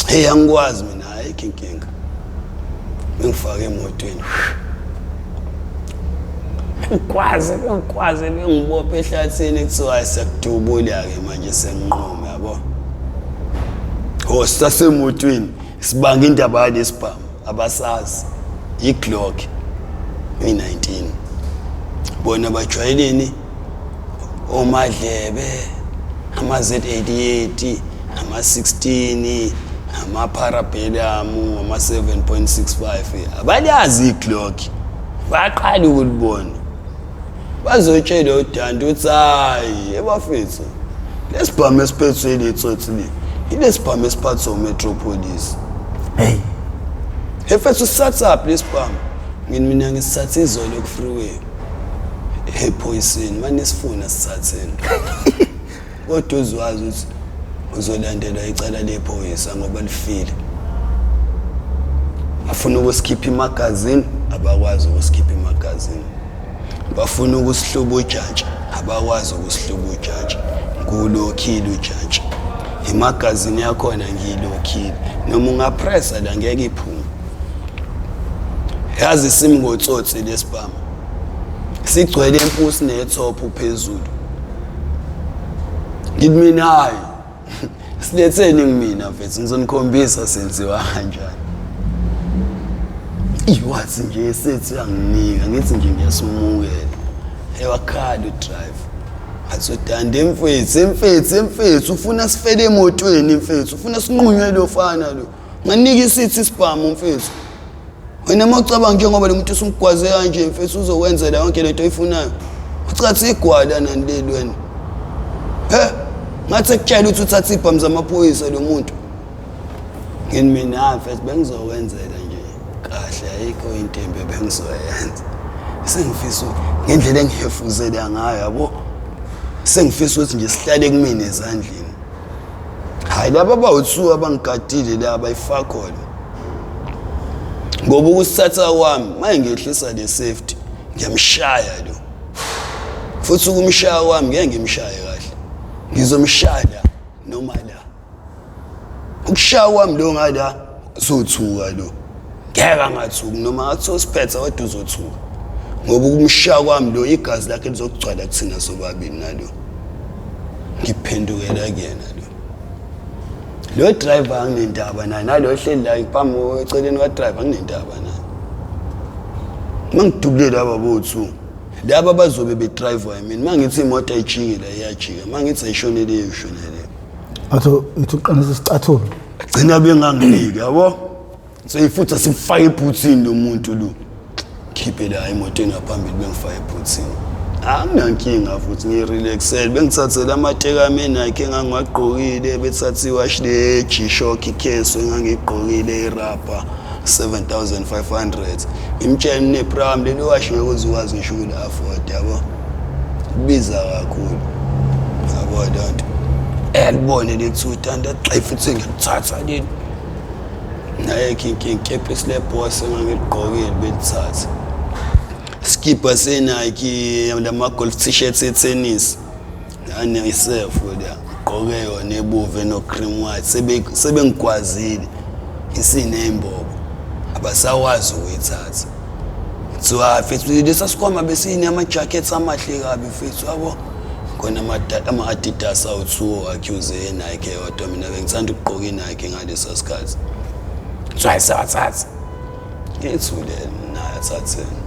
Hey angikwazi mina ayikho inkinga. Bengifake emotweni. Ngikwazi ngikwazi bengibophe ehlathini kuthiwa siyakudubula-ke manje senginqume yabo. Oh sisasemotweni sibanga indaba yalesibhamu abasazi i-Glock i-19 bona bajwayeleni omadlebe ama-Z88 ama-16 ama-parabellum ama-7.65 abalazi i-Glock baqala ukulibona bazotshela udante ukuthi hayi ebafethu lesibhamu esiphethwe letsotsi le ilesibhamu esiphathwa umetropolis. Hey. Efethu sithathaphi lesibhamu? Ngini mina ngisithathe izolo ku-freeway ephoyiseni mane sifuna sithatheni kodwa uzwazi ukuthi uzolandelwa icala lephoyisa ngoba lifile. Bafuna ukusikhipha imagazini, abakwazi ukusikhipha imagazini. Bafuna ukusihluba ujantshi, abakwazi ukusihluba ujantshi. Ngulokhile ujantshi, imagazini yakhona ngiyilokhile, noma ungapressa la ngeke iphume. Yazi simi ngotsotsi lesibhamu sigcwele impusi nethophu phezulu. Ngithi mina hayi siletheni kumina mfethu ngizonikhombisa senziwa kanjani. Iwathi nje sethi uyanginika ngithi nje ngiyasimukela. Ewakhala udriver. Athi udande mfethu mfethu mfethu ufuna sifele emotweni mfethu ufuna sinqunywe lo fana lo. Nganika isithi isibhamu mfethu. Wena uma ucabanga njengoba lo muntu usumgwaze kanje mfethu uzokwenzela yonke lento oyifunayo. Ucathi igwala nani leli wena. He? Ngathi ekutshela ukuthi uthatha ibhamu zamaphoyisa lo muntu. Ngini mina mfethu bengizokwenzela nje kahle ayikho into embi ebengizoyenza. Sengifisa ngendlela engihefuzela ngayo yabo. Sengifisa ukuthi nje sihlale kumina ezandleni. Hayi laba bawu-two abangigadile laba ifakhona. Ngoba ukusithatha kwami maye ngehlisa le safety ngiyamshaya lo. Futhi ukumshaya kwami ngeke ngimshaye kahle. Ngizomshaya la noma la. Ukushaya kwami lo ngala uzothuka lo. Ngeke angathuki noma ngathi usiphethe kodwa uzothuka. Ngoba ukumshaya kwami lo igazi lakhe lizogcwala kuthina sobabili nalo. Ngiphendukela kuyena lo. Lo driver anginendaba naye nalo hleli la phambi eceleni kwa driver anginendaba naye. Mangidubule laba bo-two laba bazobe bedrive yimina. Mangithi imoto ayijike la iyajika, mangithi ayishonele iyishonele. Athi ithi uqinisa isicathulo. Gcina benganginiki yabo. Seyifutha simfake ebhuthini lo muntu lo. Khiphe la emotweni ngaphambili bengifake ebhuthini. Anginankinga futhi ngirelaxele bengithathele amateki ami eNike engangiwagqokile bethatha iwashi le G-Shock ikheso engangigqokile irabha 7500 ngimtshele nepram leli washi ngeke uze ukwazi ngisho ukuli-afford yabo kubiza kakhulu yabo leyo nto elibone lethutanda xa futhi ngiyalithatha leli nayekho inkinga ikepisi lebhosi engangiligqokile belithatha skibha senike lama-golf t-shirt ethenisi anesefu la gqoke yona ebovu eno-cream white sebengigwazile isiney'mbobo abasakwazi ukuyithatha. Kuthiwa mfethu lesa sikhwama besinama-jackets amahle kabi mfethu yabo. Khona ama-Adidas awu-two accuse e-Nike eyodwa mina bengithanda ukugqoka i-Nike ngalesa sikhathi. Kuthiwa hayi sewathatha. Ngithulele naye athatheni.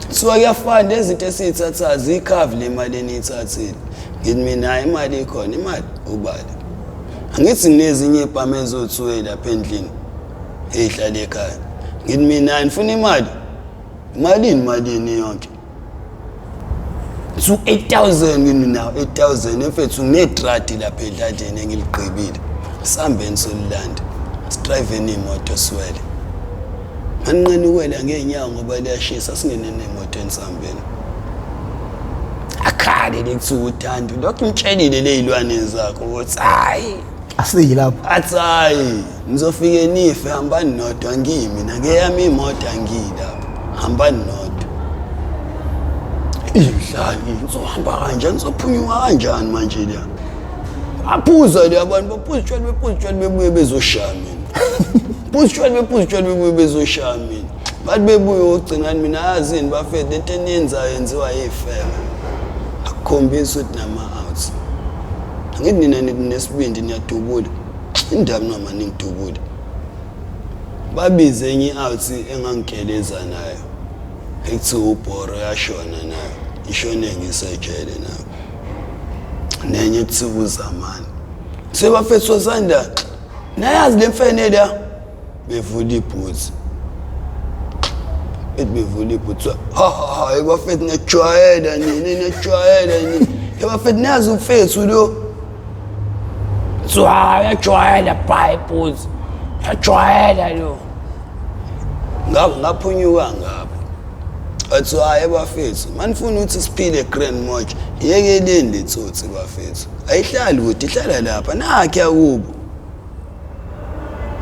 Kuthiwa kuyafana lezi zinto esiyithathayo ziyikhavi le mali eniyithathile. Ngithi mina hhayi imali ikhona imali ubale. Angithi nginezinye iy'bhamu eziwu-two lapha endlini ey'hlala ekhaya. Ngithi mina nifuna imali? Malini malini yonke? Su 8000 ngini nawo 8000 mfethu nginedradi lapha edladleni engiligqibile. Sihambeni solilanda. Sidriveni imoto siwele. Manqeni ukwela ngeenyawo ngoba liyashisa singene nemotweni sihambeni. Akhale lekuthiwa uthando lokhu ngitshelile ley'lwane zakho ukuthi hhayi Asiyi lapho. Athi hayi nizofike nife hambani nodwa angiyi mina ngeyami imoto angiyi lapho hambani nodwa. Idlali ngizohamba kanjani ngizophunyuka kanjani manje la. Baphuza le abantu baphuza utshwala bephuza utshwala bebuye bezoshaya mina. Phuza utshwala bephuza utshwala bebuye bezoshaya mina. Bathi bebuye ogcinani mina yazini bafethu lento eniyenzayo yenziwa yifebe. Akukhombisi ukuthi nama-outs. Angithi nina ninesibindi niyadubula. Indaba noma ningidubule. Babize enye i-out engangigeleza nayo. Ekuthiwa uBhoro yashona nayo. Ishone ngisejele nayo. Nenye ekuthiwa uZamani. Sebafethu osanda nayazi le mfene la bevula ibhuthi. Ethi bevula ibhuthi ha ha ha ebafethu niyajwayela nini niyajwayela nini. Ebafethu niyazi umfethu lo. Kuthiwa uyajwayela bhayi ibhuthi. Uyajwayela lo. Ngaphunyuka ngapho. Athi hayi bafethu manifuna ukuthi siphile grand moja yekeleni le tsotsi bafethu. Ayihlali kude ihlala lapha nakhe akubo.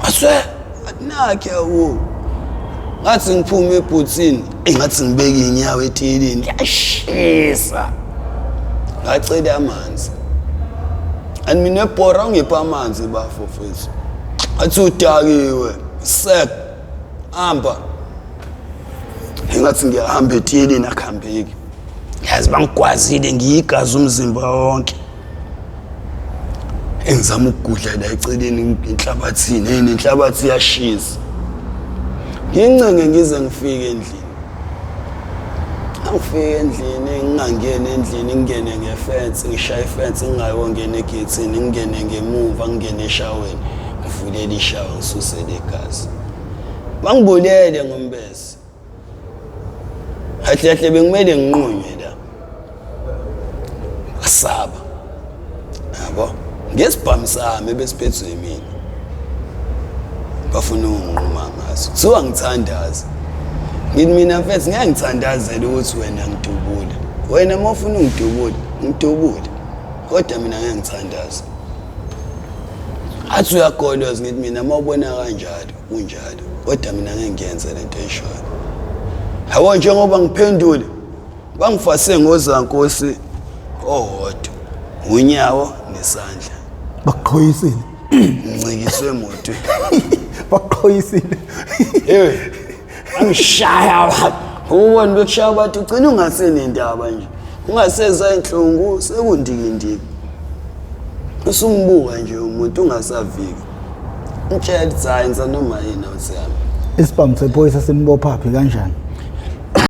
Aswe athi nakhe akubo. Ngathi ngiphume ebhuthini engathi ngibeke inyawo etiyelini liyashisa. Ngacela amanzi. And mina ebhora ungipha amanzi bafo mfethu. Athi udakiwe sek hamba. Engathi ngiyahamba etiyelini akuhambeki. Yazi bangigwazile ngiyigazi umzimba wonke. Engizama ukugudla la eceleni enhlabathini, hey nenhlabathi iyashisa. Ngincenge ngize ngifike endlini. Angifike endlini ngingangeni endlini ngingene ngefence ngishaye ifence ngingayongena egethini ngingene ngemuva ngingene eshaweni ngivulele ishawa ngisuse legazi. Bangibulele ngombese. Kahle kahle bekumele nginqunywe la. Asaba. Yabo? Ngesibhamu sami ebesiphethwe yimina. Bafuna ukunginquma ngaso. Kuthiwa ngithandaze. Ngithi mina mfethu ngeke ngithandazele ukuthi wena ngidubule. Wena uma ufuna ungidubule, ngidubule. Kodwa mina ngeke ngithandaze. Athi uyagoloza ngithi mina uma ubona kanjalo kunjalo. Kodwa mina ngeke ngiyenze lento eshoyo. Yabo njengoba ngiphendule bangifase ngozankosi owodwa unyawo nesandla. Bakuqhoyisile. Ngincikiswe emotweni. Bakuqhoyisile. Hey. Angishaya ubona bekushaya bathi ugcina ungasenendaba nje. Ungasezwa inhlungu sekundikindiki. Usumbuka nje umuntu ungasaviki. Mtshela ukuthi hayi noma yini awuthi yami. Isibhamu sephoyisa sinibopha phi kanjani?